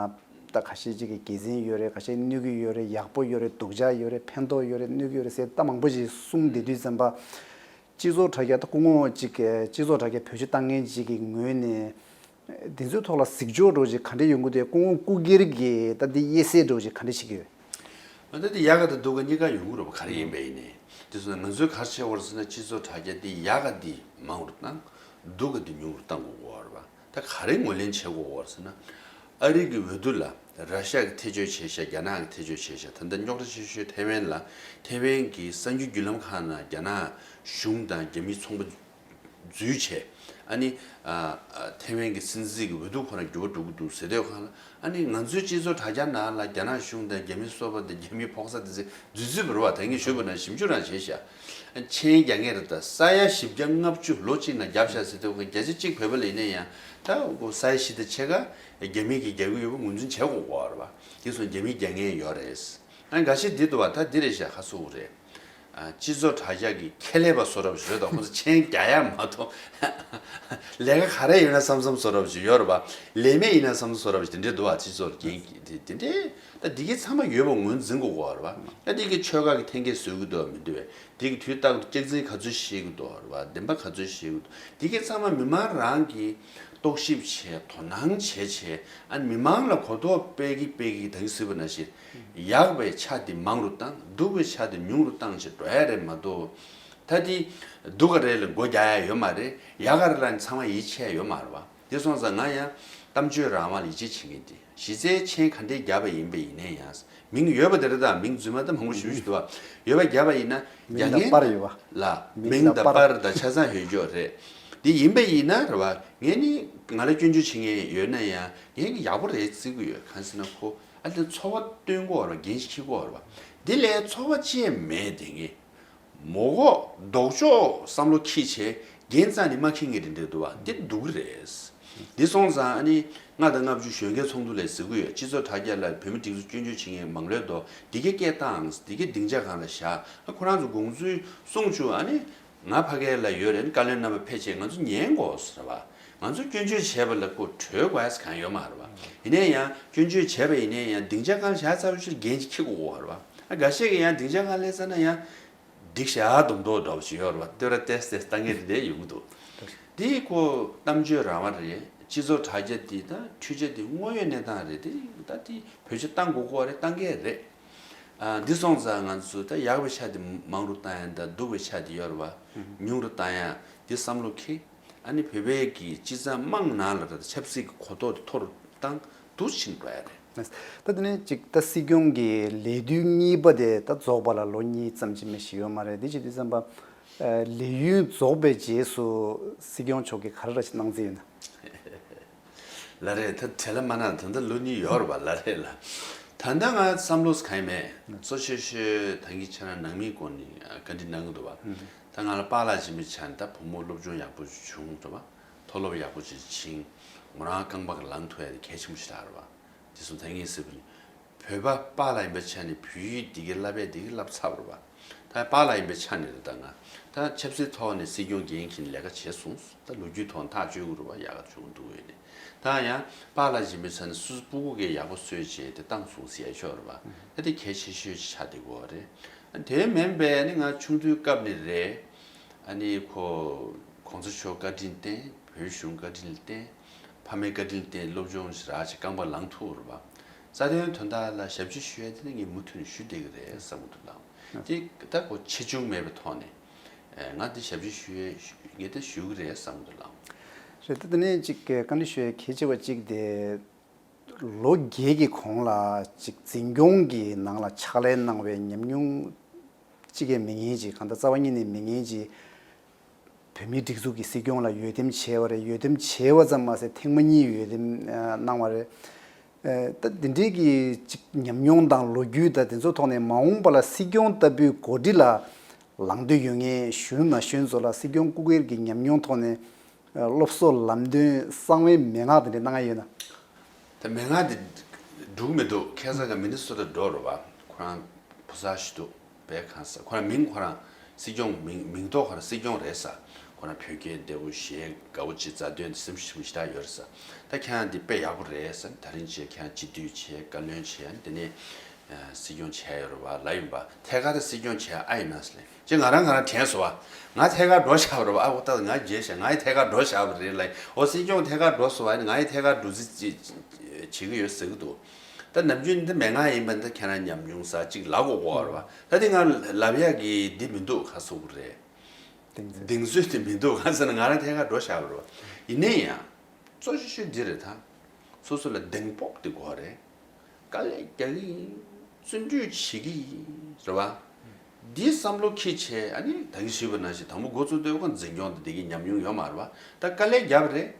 ད་ཁ་ཤས་ཅིག་གི་དགེ་མཚན་ཡོད་རེད། ཁ་ཤས་གནོད་ཀྱི་ཡོད་རེད། ཡག་པོ་ཡོད་རེད། སྡུག་ཅག་ཡོད་རེད། ཕན་ཐོགས་ཡོད་རེད། གནོད་ཀྱི་ཡོད་རེད་ཟེར་ད་མང་པོ་ཞིག་གསུངས་བསྡད་དུས་ཙམ་པ། སྤྱི་ཚོགས་དྲ་རྒྱ་ད་སྐུ་ངོ་ཅིག་གི་སྤྱི་ཚོགས་དྲ་རྒྱ་བེད་སྤྱོད་བཏང་མཁན་ཅིག་གི་ངོས་ནས་དེ་ཚོའི་ཐོག་ལ་གཟིགས་ཕྱོགས་འདྲ་བོ་ཅིག་ག་འདྲ་ཡོང་གི་འདུག་སྐུ་ངོ་སྐུ་སྒེར་གྱི་ད་འདི་དབྱེ་གསལ་འདྲ་བོ་ཅིག་ག་འདྲ་བྱེད་ཀྱི་ཡོད། ད་འདི་ཡག་ག་དང་སྡུག་ག་གཉིས་ཀ་ཡོང་གི་རེད་བ། ག་རེ་ཡིན་པ་ཡིན་ནའི་དེ་སོང་ན་ང་ཚོས་ག་རེ་བྱེད་དགོས་རེད་ཟེར་ན་སྤྱི་ཚོགས་དྲ་རྒྱ་འདི་ཡག་ག་འདི་མང་རུ་བཏང་། སྡུག་ག་འདི་ཉུང་རུ་བཏང་དགོས་ཀྱི་ཡོད་རེད་བ། ད་ག་རེ་ངོས་ལེན་བྱེད་དགོས་ཀྱི་ཡོད་རེད་ཟེར་ན། ཨ་རི་གི་འོས་བསྡུ་ལ་ར་ཤ་གི་ཐེ་བྱུས་བྱས་ཤག་རྒྱ་ནག་གི་ཐེ་བྱུས་བྱས་ཤག་ད་ལྟ་རྙོག་དྲ་ཆེ་ཤོས་ཐེ་ཝན་ལ། ཐེ་ཝན་གྱི་གསར་འགྱུར་བརྒྱུད་ལམ་ཁག་ནང་རྒྱ་ནག་གཞུང་དང་རྒྱ་མིའི་ཚོང་པ་འཛུལ་བྱས། ཨ་ནི་ཨ་ཨ་ཐེ་ཝན་གྱི་སྲིད་འཛིན་གྱི་འོས་བསྡུ་ཁོ་ན་འགྱུར་བ་འགྲོ་གི་འདུག་ཟེར་དུས་སྒང་ལ། ཨ་ནི་ང་ཚོའི་སྤྱི་ཚོགས་དྲ་རྒྱ་ནང་ལ་རྒྱ་ནག་གཞུང་དང་རྒྱ་མིའི་སོ་པ་དང་རྒྱ་མིའི་ཕོགས་ས་དེ་ཚོ་འཛུལ་འཛུལ་བ་རེད་བ། ད་ངས་ཞུས་པ་ན་ཞིབ་འཇུག་རང་བྱས་ཤག་མཆན་རྒྱག་མཁན་རེད། ད་ས་ཡ་བཞི་བརྒྱ་ལྔ་བཅུ་ལོ་གཅིག་ནང་བརྒྱབ་ཤག་ཟེར་དུས་སྒང་བརྒྱ་ཆ་གཅིག་བོད་པ་ལ་ཡིན་ན་ཡང་ད་ས་ཡ་བཞི་དང་ཕྱེད་ཀ་རྒྱ་མི་གིས་རྒྱག་གི་ཡོད་པ་ངོས་འཛིན་བྱེད་དགོས་ཀྱི་ཡོད་རེད་བ། དེ་སོང་རྒྱ་མིས་རྒྱག་མཁན་ཡོད་རེད། ཨ་འགའ་ཤས་འདི་འདུག་བ། ད་འདི་རེད་ཤག་ཁ་སོ་རེད། ཨ་སྤྱི་ཚོགས་དྲ་རྒྱ་གི་ཁྱད་ལས་པ་བཟོ་འདྲ་པོ་ཞིག་རེད། ད་ཁོ་ཚོ་མཆན་རྒྱག་ཡ་མ་གཏོགས་ལས་ཀ་ག་རེ་ཡོད་ན་བསམ་བསམ་བཟོ་འདྲ་པོ་ཞིག་ཡོད་རེད་བ། ལས་མེད་ཡིན་ན་བསམ་བསམ་བཟོ་འདྲ་པོ་ཞིག་དེ་འདྲས་འདུག་བ། སྤྱི་ཚོགས་ཀྱི་འགན་འཁྱེར་དེ་དེ་འདྲས་ད་འདི་གའི་ཚང་མ་ཡོད་པ་ངོས་འཛིན་དགོས་ཀྱི་ཡོད་རེད་བ། ད་འདི་གི་ཆོལ་ཁ་གི་འཐེན་འཁྱེར་བཟོ་གི་འདུག་བ་མི་འདུག་བས། དེ་གི་དུས་རྟག་ཏུ་སྐྱག་རྫུན་ག་ཚོད་བཤད་ཀྱི་འདུག་རེད་བ། བདེན་པ་ག་ཚོད་བཤད་ཀྱི་འདུག་དེ་གི་ཚང་མ་མི་མང་རང་གིས་རྟོག་ཞིབ་བྱས། དོ་སྣང་བྱས་བྱས། ཨ་ནི་མི་མང་ལ་གོ་རྟོགས་སྤེལ་གི་སྤེལ་གི་ད་གིན་ཟེར་བ་ནང་བཞིན་ཡག་པའི་ཆ་དེ་མང་རུ་བཏང་། སྡུག་པའི་ཆ་དེ་ཉུང་རུ་བཏང་བྱས་འགྲོ་ཡ་རེད་མ་གཏོགས། ད་དེ་སྡུག་ག་རེ་ལ་མགོ་རྒྱག་ཡ་ཡོད་མ་རེད། ཡག་ག་རེ་ལ་ནི་ཚང་མ་ཡིད་ཆེས་ཡོད་མ་རེད་བ། དེ་སོང་ཙང་ང་ཡང་གཏམ་བརྗོད་རང་དབང་ལ་ཡིད་ཆེས་བྱེད་མཁན་དེ། གཞི་རྩའི་མཆན་ག་འདྲས་བརྒྱབ་པ་ཡིན་པ་ཡིན་ནའི་ཡང་། མིང་ཡོད་པ་དེ་རེད། ད་མིང་རྫུན་མ་ད་མང་པོ་ཞེ་པོ་ཞིག་འདུག་བ། ཡོད་པ་བརྒྱབ་པ་ཡིན་ན་མིང་དང་རྒྱག་པར་ཡོད་པ། མཁན་ལ་མིང་མིང་དང་དང་པར། པར་དང་ཆ་ཚང་ཡོད་རྒྱུ་རེད། འདི་ཡིན་པ་ཡིན་ན་རེད་བ། ངས་ནི་ང་ལ་སྐྱོན་བརྗོད་བྱེད་མཁན་ཡོད་ན་ཡང་ངས་ཀྱི་ཡག་པོ་རེད་བརྩི་གི་ཡོད། གང་ཟེར་ན་ཁོ་ཨ་དེ་འཚོ་བ་སྟོན་གོ་རེད་བ། འགན་ཞིག་འཁྱེར་གོ་རེད་བ། འདི་ལས་འཚོ་བ་ཅི་ཡང་མེད་དེ་ངས། མོ་གོ་ལྡོག་ཕྱོགས་བསམ་བློ་འཁྱེར་བྱས་འགན་རྩ་ནས་མ་འཁྱེར་མཁན་རེད་འདྲ་འདུག་བ། འདི་སྡུག་གི་རེད། འདི་སོང་ཙང་ཨ་ནི་ལྔ་དང་ལྔ་བཅུ་གཞོན་སྐྱེས་ཚོགས་འདུ་ལས་ཟེར་གི་ཡོད། སྤྱི་ཚོགས་དྲ་རྒྱ་ལ་བོད་མི་སྒྲིག་འཛུགས་སྐྱོན་བརྗོད་བྱེད་མཁན་མང་ལོས་འདུག་འདི་གའི་སྐད་བཏང་། འདི་གའི་སྡིངས་ཆ་སྒང་ལ་བཞག་ཨ་ཁོ་རང་ཚོ་དགོངས་ཚུལ་གསུང་བཅུག་ཨ་ནི་ང་ཕ་གི་ལ་ཡོད་རེད། བཀའ་བློན་རྣམ་པ་ཕེབས་བྱས་ང་ཚོ་ཉན་དགོས་ཟེར་བ། ང་ཚོ་སྐྱོན་བརྗོད་བྱས་པ་ལ་ཁོ་གྲོས་དགོས་ཡ་གང་ཡོད་མ་རེད་བ། ཡིན་ནའི་ཡང་སྐྱོན་བརྗོད་བྱས་པ་ཡིན་ནའི་ཡང་སྡིངས་ཆ་སྒང་བཞག་ཚར་བའི་ཕྱིར་འགན་ཅིག་འཁྱེར་དགོས་ཀྱི་ཡོད་རེད་བ། ཨ་འགའ་ཤས་ཀྱིས་ཡང་སྡིངས་ཆ་སྒང་སླེབས་ཚར་ན་ཡང་། སྡིག་བཤགས་སྡོམ་འདོགས་འདྲ་བོ་ཞིག་ཡོད་རེད་བ། བསྟོད་ར་ཏོག་ཙམ་བཏང་མཁན་རེ་རེ་ཡོང་གི་འདུག་འདི་ཁོ་གཏམ་བརྗོད་རང་དབང་རེད། སྤྱི་ཚོགས་དྲ་རྒྱ་འདི་དང་འཕྲུལ་ཆས་འདི་དངོས་ཡོད་གནས་སྟངས་རེད། འདི་ད་འདི་བེད་སྤྱོད་བཏང་དགོས་ཀྱི་རེད། བཏང་གི་རེད། ཨ་འདི་སོང་ཙང་ང་ཚོས་ད་ཡག་པའི་ཆ་དེ་མང་རུ་བཏང་ཡ་དང་སྡུག་པའི་ཆ་དེ་ཡོད་རེད་བ། ཉུང་རུ་བཏང་ཡ་འདི་བསམ་བློ་འཁྱེར། ཨ་ནི་བོད་པའི་གི་སྤྱི་ཚོགས་དམངས་ནང་ལ་ད་ཆབ་སྲིད་ཀྱི་གོ་རྟོགས་དེ་མཐོ་རུ་བཏང་འདུག་ཕྱིན་འགྲོ་ཡ་རེད། ད་དེ་ནས་ཅིག་ད་སྲིད་སྐྱོང་གི་ལས་དུས་གཉིས་པ་དེ་ད་རྫོགས་པ་ལ་ལོ་གཉིས་ཙམ་ཅིག་མ་ཞིག་ཡོད་མ་རེད། དེ་བྱེད་དུས་ཙམ་པ་ལས་ཡུན་རྫོགས་པའི་རྗེས་སུ་སྲིད་སྐྱོང་མཆོག་གིས་ག་རེ་ར་ཞིག་གནང་རྩིས་ཡོད་ན། ལ་རེད། ད་དེ་ལ་མ་ན་ད་ལྟ་ལོ་གཉིས་ཡོད་རེད་པ། ལ་རེད་ལ། ད་ལྟ་ང་བསམ་བློ་གང་ཡང་མེད། གཙོ་ཆེ་ཤོས་ད་གིན་ཁྱེད་རང་ནང་མིའི་སྒོ་ནས་བཀའ་འདྲི་གནང་གི་འདུག་བ། ད་ང་ལ་པཱ་ལགས་ཡིན་པའི་ཆ་ནས་ད་བུ་མོ་སློབ་སྦྱོང་ཡག་པོ་བྱུང་འདུག་བ། མཐོ་སློབ་ཡག་པོ་ཅིག་ཕྱིན། མོ་རང་རྐང་པ་གི་ལངས་ཐུབ་ཡ་དེ་གལ་ཆེན་པོ་ཞིག་རེད་པ། དེ་སོང་ད་ངས་ཟེར་བ་ནི། བོད་པ་པཱ་ལགས་ཡིན་པའི་ཆ་ནས་བོད་ཡིག་འདི་གའི་བསླབ་པས་འདི་གའི་བསླབ་ཚར་བ་རེད་པ། ད་པཱ་ལགས་ཡིན་པའི་ཆ་ནས་རེད། ད་ང་ད་ཆབ་སྲིད་ཐོག་ནས་སྲིད་སྐྱོང་འགན་འཁྱེར་ལས་ཀ་བྱས་སོང་། ད་ལོ་རྒྱུས་ཐོག་ཐག་གཅོད་དགོས་རེད་པ། ཡག་ག་བྱུང་འདུག་ཡོད་ནས། ད་ཡང་པཱ་ལགས་ཡིན་པའི་ཆ་ནས་སུ་སྤུ་གུ་གས་ཡག་པོ་གསོས་བྱས་དེ་བཏང་སོང་ཟེར་ཡ་ཤོག་རེད་པ། ད་དེ་གལ་ཆེ་ཤོས་ཆགས་བསྡད་ཀྱི་ཡོད་རེད། དེ་མིན་པའི་ཨ་ནི་ང་ཆུང་དུས་སྐབས་ནས་རེད། ཨ་ནི་ཁོ་གོང་ས་མཆོག་བཀའ་དྲིན་བརྟེན། བོད་གཞུང་བཀའ་དྲིན་བརྟེན། ཕ་མའི་བཀའ་དྲིན་བརྟེན་སློབ་སྦྱོང་ཞིག་རག་བྱས་རྐང་པ་ལངས་ཐུབ་རེད་པ། རྩ་དོན་དོན་དག་ལ་ཞབས་ཕྱི་ཞུ་ཡ་དེ་ནི་ངས་མུ་མཐུད་ནས་ཞུ་བསྡད་ཀྱི་རེད་བསམ་གྱི་འདུག་ལགས། དེ་ད་ཁོ་ཆེ་ཆུང་མེད་པའི་ཐོག་ནས་ང་འདི་ཞབས་ཕྱི་ཞུ་ཡ་ངས་ད་ཞུ་གི་རེད་བསམ་གྱི་འདུག་ལགས། རེད། ད་དེ་ནས་ཅིག་བཀའ་འདྲི་ཞུ་ཡ་གལ་ཆེ་བ་གཅིག་དེ། ལོ་བརྒྱད་ཀྱི་གོང་ལ་ཅིག་འཛིན་སྐྱོང་གི་ནང་ལ་ཕྱག་ལས་གནང་བའི་ཉམས་མྱོང་གཅིག་ཀྱང་མེད་མཁན་ཅིག་གང་ལྟར་རྩ་བ་ཉིད་ནས་མེད་མཁན་ཅིག་བོད་མིའི་སྒྲིག་འཛུགས་ཀྱི་སྲིད་སྐྱོང་ལ་འོས་འདེམས་བྱས་པ་རེད། འོས་འདེམས་བྱས་པ་ཙམ་མ་ཟད་ཐེངས་མ་གཉིས་འོས་འདེམས་གནང་བ་རེད། ད་འདི་འདྲའི་གི་ཅིག་ཉམས་མྱོང་དང་ལོ་རྒྱུས་དང་དེ་ཚོ་ཐོག་ནས་མ་འོངས་པ་ལ་སྲིད་སྐྱོང་ལྟ་བུའི་འགོ་ཁྲིད་ལ་ལངས་འདོད་ཡོད་མཁན་གཞོན་ནུ་ན་གཞོན་ཚོ་ལ་སྲིད་སྐྱོང་སྐུ་སྒེར་གྱི་ཉམས་མྱོང་ཐོག་ནས་སློབ་གསོ་ལམ་སྟོན་གསང་བའི་མན་ངག་དེ་འདྲ་གནང་ཡ་ཡོད་ན། ད་མན་ངག་དེ་འགྲུབ་མི་འདུག་ཁ་སང་ག་མི་ནི་སོ་ཊ་འགྲོ་རེད་པ། ཁོ་རང་བུ་གསར་ཞིག་འདུག་དཔེ་གང་ཟེར། ཁོ་རང་མིང་ཁོ་རང་སྲིད་སྐྱོང་མིང་མིང་ཐོག་ཁོ་རང་སྲིད་སྐྱོང་རེད་ཟེར། ཁོ་རང་བོད་སྐད་བདེ་པོ་བཤད། དགའ་པོ་བྱེད། རྩ་དོན་དེ་སེམས་ཤུགས་ཞེ་དྲག་ཡོད་རེད་ཟེར། ད་ཁྱེད་རང་འདི་དཔེ་ཡག་པོ་རེད་ཟེར། ད་རིང་བྱས་ཁྱེད་རང་སྤྱི་འཐུས་བྱས། བཀའ་བློན་བྱས། དེ་ནས་སྲིད་སྐྱོང་བྱས་ཡོད་རེད་པ་ལབ་ཡིན་པ། ཐད་ཀར་དུ་སྲིད་སྐྱོང་བྱས་ཨ་ཡིན་ན་ཟེར་ལབ། ཅེས་ང་རང་ང་རང་དྲན་སོང་བ། ང་ཐད་ཀར་འགྲོ་བཞག་པ་རེད་པ། ཨ་ཁོ་ད་ང་རྗེས་བཞག་ང་ཡི་ཐད་ཀར་འགྲོ་བཞག་པ་རེད་ལབ། འོ་སྲིད་སྐྱོང་ཐད་ཀར་འགྲོ་སོང་བ་ཡིན་ན་ང་ཡི་ཐད་ཀར་འགྲོ་རྩིས་བྱེད་ཀྱི་ཡོད་ཟེར་གྱི་འདུག་ད་ནམ་རྒྱུན་འདི་མན་ངག་ཡིན་པ་འདི་ཁྱེད་རང་ཉམས་མྱོང་ས་གཅིག་ལབ་དགོས་ཀྱི་ཡོད་རེད་པ། ད་འདི་ང་ལབ་ཡག་གི་འདི་མི་འདུག་ག་ཟེར་དགོས་རེད། གདེང་ཚོད། གདེང་ཚོད་དེ་མི་འདུག་གང་ཟེར་ན་ང་རང་ཐད་ཀར་འགྲོ་བཞག་པ་རེད་པ། ཡིན་ན་ཡང་གཙོ་ཆེ་ཤོས་འདི་རེད་ད། སོ་སོ་ལ་གདེང་སྤོབས་དེ་དགོས་རེད། དཀའ་ལས་རྒྱག་གི་ཡིན། བརྩོན་འགྲུས་བྱེད་ཀྱི་ཡིན། རེད་པ། འདི་བསམ་བློ་འཁྱེར་བྱས་ཨ་ནི་ད་གིན་ཞུས་པ་ནང་བཞིན་དང་པོ་འགོ་བཙུགས་དུས་ཁོ་འཛིན་སྐྱོང་དང་དེ་གའི་ཉམས་མྱོང་ཡོད་མ་རེད་པ། ད་དཀའ་ལས་རྒྱབ་རེད།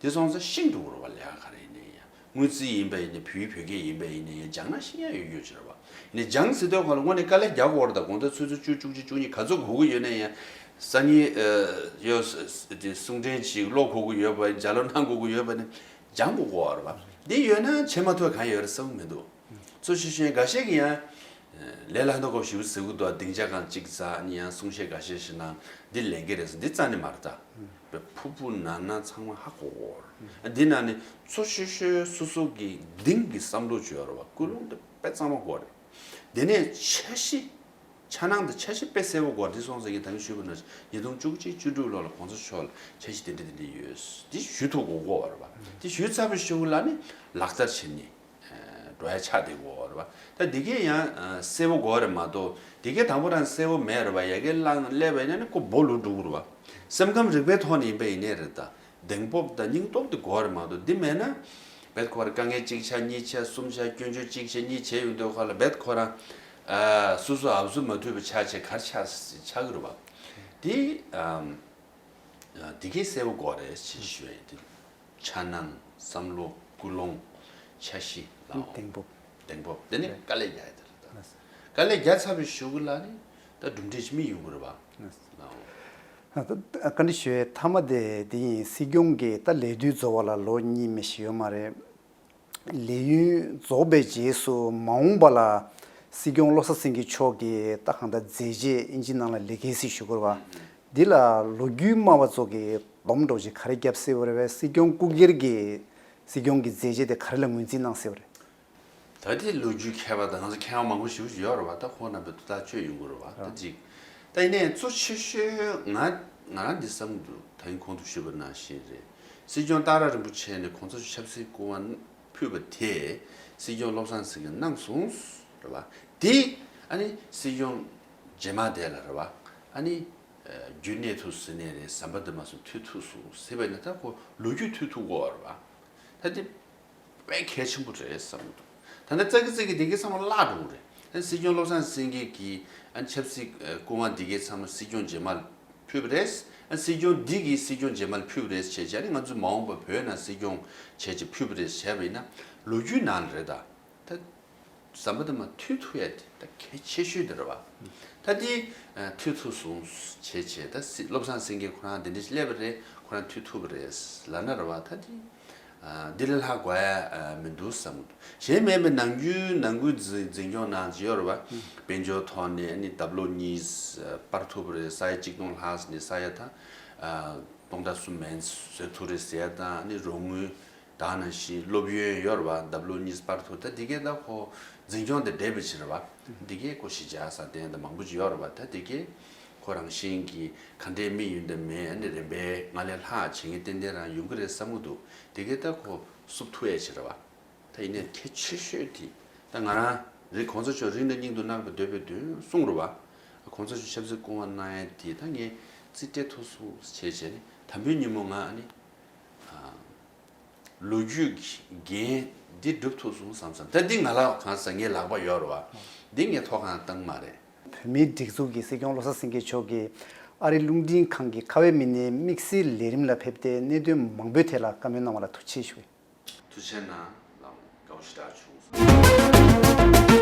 དེ་སོང་ཙང་ཤེས་འགྲོ་གི་རེད་པ། ལས་ཀ་ག་རེ་ཡིན་ནའི་ཡང་། དངུལ་རྩིས་ཡིན་པ་ཡིན་ནའི། བོད་ཡིག་བོད་སྐད་ཡིན་པ་ཡིན་ནའི་ཡང་སྦྱངས་ན་ཤེས་ཡ་ཡོད་རྒྱུ་ཅིག་རེད་པ། ཡིན་ནའི་སྦྱངས་ཟེར་དུས་ཁོ་ལ་དངོས་གནས་དཀའ་ལས་རྒྱག་དགོས་རེད། ད་དགོང་དག་ཆུ་ཚོད་བཅུ། བཅུ་གཅིག། བཅུ་གཉིས་ག་ཚོད་འགོར་གྱི་ཡོད་ནའི་ཡང་། སང་ཉིན་ཨ་ཡོད་དེ་གསུང་འཕྲིན་ཅིག་ཀློག་དགོས་ཀྱི་ཡོད་པ་ཡིན། ལྗགས་ཀློག་གནང་དགོས་ཀྱི་ཡོད་པ་ནི་སྦྱང་དགོས་ཀྱི་ཡོད་རེད་པ། འདི་ཡོད་ན་བྱེད་མ་ཐུབ་པ་གང་ཡོད་རེད་བསམ་གྱི་མི་འདུག་གཙོ་ཆེ་ཤོས་འགའ་ཤས་ཀྱིས་ཡང་། ལས་སླ་མོ་སྐོར་ཞིག་ཟེར་གྱི་འདུག་སྡིངས་ཆ་སྒང་གཅིག་ཟ། ཨ་ནི་ཡང་གསུང་བཤད་འགའ་ཤས་ཤིག་གནང་། འདི་ལས་འགན་རེད་ཟེར། འདི་རྩ་ནས་མ་རེད་ད། དཔེ་ཕུ་ཕུ་ནང་ནང་ཚང་མ་ཧ་གོ་གོ་རེད། འདི་ནང་ནས་གཙོ་ཆེ་ཤོས་སོ་སོ་གི་གདེང་གི་བསམ་བློ་བྱོས་རེད་པ། ཀུན་སློང་དེ་དཔེ་གཙང་མ་དགོས་རེད། དེ་ནས་འཆར་གཞི། འཆར་སྣང་དང་འཆར་གཞི་དཔེ་གསལ་པོ་དགོས་རེད། འདི་སོང་ཙང་ངས་ད་གིན་ཞུས་པ་ནང་བཞིན་ཉིས་སྟོང་བཅུ་གཅིག་བཅུ་དྲུག་ལོ་ལ་གོང་ས་མཆོག་ལ་འཆར་གཞི་དེ་འདྲ་དེ་འདྲ་ཡོད། འདི་ཞུ་ཐུབ་དགོས་ཀྱི་ཡོད་རེད་པ། འདི་ཞུས་ཚར་བའི་གཞུག་ལ་ནི་ལག་བསྟར་བྱེད་ནི། འགྲོ་ཡ་ཆགས་བསྡད་ཀྱི་ཡོད་རེད་པ། ད་འདི་གས་ཡང་གསལ་པོ་དགོས་རེད་མ་གཏོགས། འདི་གས་དང་པོ་རང་གསལ་པོ་མེད་རེད་པ། ཡ་གི་བླངས་སླེབས་པ་ཡིན་ན་ནི་ཁོ་སྦོ་ལུག་འགྲོ་གི་རེད་པ། སེམས་ཁམས་རིག་པའི་ཐོག་ནས་ཡིན་པ་ཡིན་ནའི་རེད་ད། གདེང་སྤོབས་དང་སྙིང་སྟོབས་དེ་དགོས་རེད་མ་གཏོགས། འདི་མེད་ན་རྦད་ཁོ་རང་དཀའ་ངལ་གཅིག་ཆགས་གཉིས་ཆགས་གསུམ་ཆགས་སྐྱོན་བརྗོད་གཅིག་བྱས་གཉིས་བྱས་ཡོང་དུས་ཁ་ལ་རྦད་ཁོ་རང་ཨ་སོ་སོ་ཨབ་སུ་མ་ཐུབ་པ་ཆགས་བྱས་ག་རེ་ཆགས་ཆགས་ཀྱི་རེད་པ། འདི་ཨམ། འདི་གས་གསལ་པོ་དགོས་རེད་ཅེས་ཞུ་ཡ་ཡིན། འདི་འཆར་སྣང་བསམ་བློ་ཀུན་སློང་འཆར་གཞི་ལའོ། གདེང་སྤོབས། གདེང་སྤོབས་དེ་ནི་དཀའ་ལས་རྒྱག་ཡ་དེ་རེད་ད། དཀའ་ལས་རྒྱག་ཚར་བའི་གཞུག་གུ་ལ་ནི་ད་གྲུབ་འབྲས་ཅིག་སྨིན་ཡོང་གི་རེད་པ། ལའོ། ད་བཀའ་འདྲི་ཞུ་ཡའི་མཐའ་མ་དེ་འདི་ཡིན། སྲིད་སྐྱོང་གི་ད་ལས་དུས་རྫོགས་པ་ལ་ལོ་གཉིས་མ་ཞིག་ཡོད་མ་རེད། ལས་ཡུན་རྫོགས་པའི་རྗེས་སུ་མ་འོངས་པ་ལ་སྲིད་སྐྱོང་བློ་བཟང་སེང་གེ་མཆོག་གིས་ད་གང་ལྟར་མཛད་རྗེས་ཨིན་ཇི་ནང་ལ་ལེ་གེ་སི་ཞུ་དགོས་རེད་པ། འདི་ལ་ལོ་རྒྱུས་སྨྲ་བ་ཚོ་གིས་སྡོམ་འདྲ་ཅིག་ག་རེ་བརྒྱབ་སྲིད་པ་རེད་པས། སྲིད་སྐྱོང་སྐུ་སྒེར་གྱི་སྲིད་སྐྱོང་གི་མཛད་རྗེས་དེ་ག་རེ་ལ་ངོས་འཛིན་གནང་སྲིད་པ་རེད། ད་དེ་ལོ་རྒྱུས་མཁས་པ་དང་ང་ཚོ་མཁས་དབང་མང་པོ་ཞེ་པོ་ཅིག་ཡོད་རེད་པ། ད་ཁོང་རྣམ་པས་དོ་བདག་གཅོད་ཡོང་གི་རེད་པ། ད་ཅིག་ད་ཡིན་ནའི་གཙོ་ཆེ་ཤོས་ང་ང་རང་འདི་བསམ་གྱི་འདུག་ད་ཡིན་གོང་དུ་ཞུས་པ་ནང་བཞིན་རེད། སྲིད་སྐྱོང་སྟག་ར་རིན་པོ་ཆེ་ནས་གོང་ས་མཆོག་ཆབ་སྲིད་སྐུ་དབང་ཕུལ་བ་དེ་སྲིད་སྐྱོང་བློ་བཟང་སེང་གེ་གནང་སོང་ རེད་བ། དེ་ཨ་ནི་སྲིད་སྐྱོང་རྗེས་མ་དེ་ལ་རེད་བ། ཨ་ནི་རྒྱུན་གནས་ཐུབ་ཟེར་ནས་རེད། ཟམ་པ་འདི་མ་སོང་མཐུད་ཐུབ་སོང་ཟེར་བས་ན་ད་ཁོ་ལོ་རྒྱུས་མཐུད་ཐུབ་དགོས་རེད་བ། ད་དེ་དཔེ་གལ་ཆེན་པོ་རེད་བསམ་གྱི་འདུག་ད་ནི་ཙག་གི་ཙིག་གི་དེ་གའི་ཚང་མ་བརླག་འགྲོ་གི་རེད། ཨ་སྲིད་སྐྱོང་བློ་བཟང་སེང་གེ་གིས་ཨ་ཆབ་སྲིད་སྐུ་དབང་དེ་གའི་ཚང་མ་སྲིད་སྐྱོང་རྗེས་མ་ལ་ཕུལ་བ་རེད། ཨ་སྲིད་སྐྱོང་འདི་གིས་སྲིད་སྐྱོང་རྗེས་མ་ལ་ཕུལ་བ་རེད་བྱས་བྱས་ནས་ང་ཚོ་མ་འོངས་པ་བོད་ནང་སྲིད་སྐྱོང་བྱས་བྱས་ཕུལ་བ་རེད་བྱས་པ་ཡིན་ན་ལོ་རྒྱུས་ནང་ལ་རེད་ད། ད་ཟམ་པ་དེ་མ་མཐུད་ཐུབ་ཡ་དེ་ད་གལ་ཆེ་ཤོས་དེ་རེད་བ། ད་དེ་མཐུད་ཐུབ་སོང་བྱས་བྱས་ད་སྲིད་བློ་བཟང་སེང་གེ་ཁོ་རང་དེ་འདྲ་ཞིག་སླེབས་པ་རེད། ཁོ་རང་མཐུད་ཐུབ་པ་རེད་ལབ་ན་རེད་བ། ད་དེ་འདི་ལས་ལྷག་དགོས་ཡ་མི་འདུག་བསམ་གྱི་འདུག་གཞན་མེད་པའི་ནང་ཁུལ་ནང་ཁུལ་འཛིན་འཛིན་སྐྱོང་གནང་བྱས་ཡོད་རེད་བ། དཔལ་འབྱོར་ཐོག་ནས་ཨ་ནི་ལྡབ་ལོག་གཉིས་སྤར་ཐུབ་པ་རེད། ས་ཡ་གཅིག་སྟོང་ལྷག་ནས་ས་ཡ་ད་སྟོང་ཕྲག་གསུམ་མན་བཟོ་ཐུབ་རེད་ཟེར་ཡ་དང་ཨ་ནི་རོགས་དངུལ། ད་ནང་བཞིན་སློབ་ཡོན་ཡོད་རེད་བ། ལྡབ་ལོག་གཉིས་སྤར་ཐུབ། ད་འདི་གའི་ད་ཁོ་འཛིན་སྐྱོང་དེ་འདྲས་པའི་ཕྱིར་བ། འདི་གའི་ཁོ་གཞིས་ཆགས་ས་གནས་ད་མང་པོ་ཅིག་ཡོད་རེད་བ། ད་འདི་གའི་ཁོ་རང་བཞིན་གྱིས་ག་འདྲའི་མི་ཡིན་དང་མེད་ཨ་ནི་རིམ་པས་སྔར་ལས་ལྷག་བྱེད་མཁན་ཏན་ཏན་རང་ཡོང་གི་རེད་བསམ་གྱི་འདུག་འདི་གའི་ད་ཁོ་བསུབ་ཐུབ་ཡས་ཕྱིར་བ། ད་ཡིན་ནའི་གལ་ཆེ་ཤོས་དེ་ད་ང་རང་རེད། གོང་ས་མཆོག་རིང་ནས་སྙིང་དུ་བརྣག་པའི་འདོད་པའི་དོན་གསུངས་རེད་བ། གོང་ས་མཆོག་ཆབ་སྲིད་སྐུ་དབང་གནང་ཡས་དེ་ད་ངས་རྩིས་སྤྲད་ཐུབ་སོང་བྱས་བྱས་ནས་དམ་པའི་ཉིན་མོ་ང་ཨ་ནི། ལོ་རྒྱུས་ཀྱི་འགན་འདི་སྒྲུབ་ཐུབ་སོང་བསམ་བསམ། ད་འདི་ང་ལ་གང་ཟག་ངའི་ལག་པ་ཡོད་རེད་བ། འདི་ངས་ཐོག་ཁང་བཏང་མ་རེད། བོད་མིའི་སྒྲིག་འཛུགས་ཀྱི་སྲིད་སྐྱོང་བློ་བཟང་སེང་གེ་མཆོག་གིས་ཨ་རིའི་རླུང་འཕྲིན་ཁང་གི་ཁ་བའི་མི་སྣའི་དམིགས་བསལ་ལས་རིམ་ལ་ཕེབས་ཏེ་གནད་དོན་མང་པོའི་ཐད་ལ་བཀའ་མོལ་གནང་བ་ལ་ཐུགས་རྗེ་ཆེ་ཞུ། ཐུགས་རྗེ་གནང་། ལགས་དགའ་པོ་ཞེ་དྲག་བྱུང་སོང་།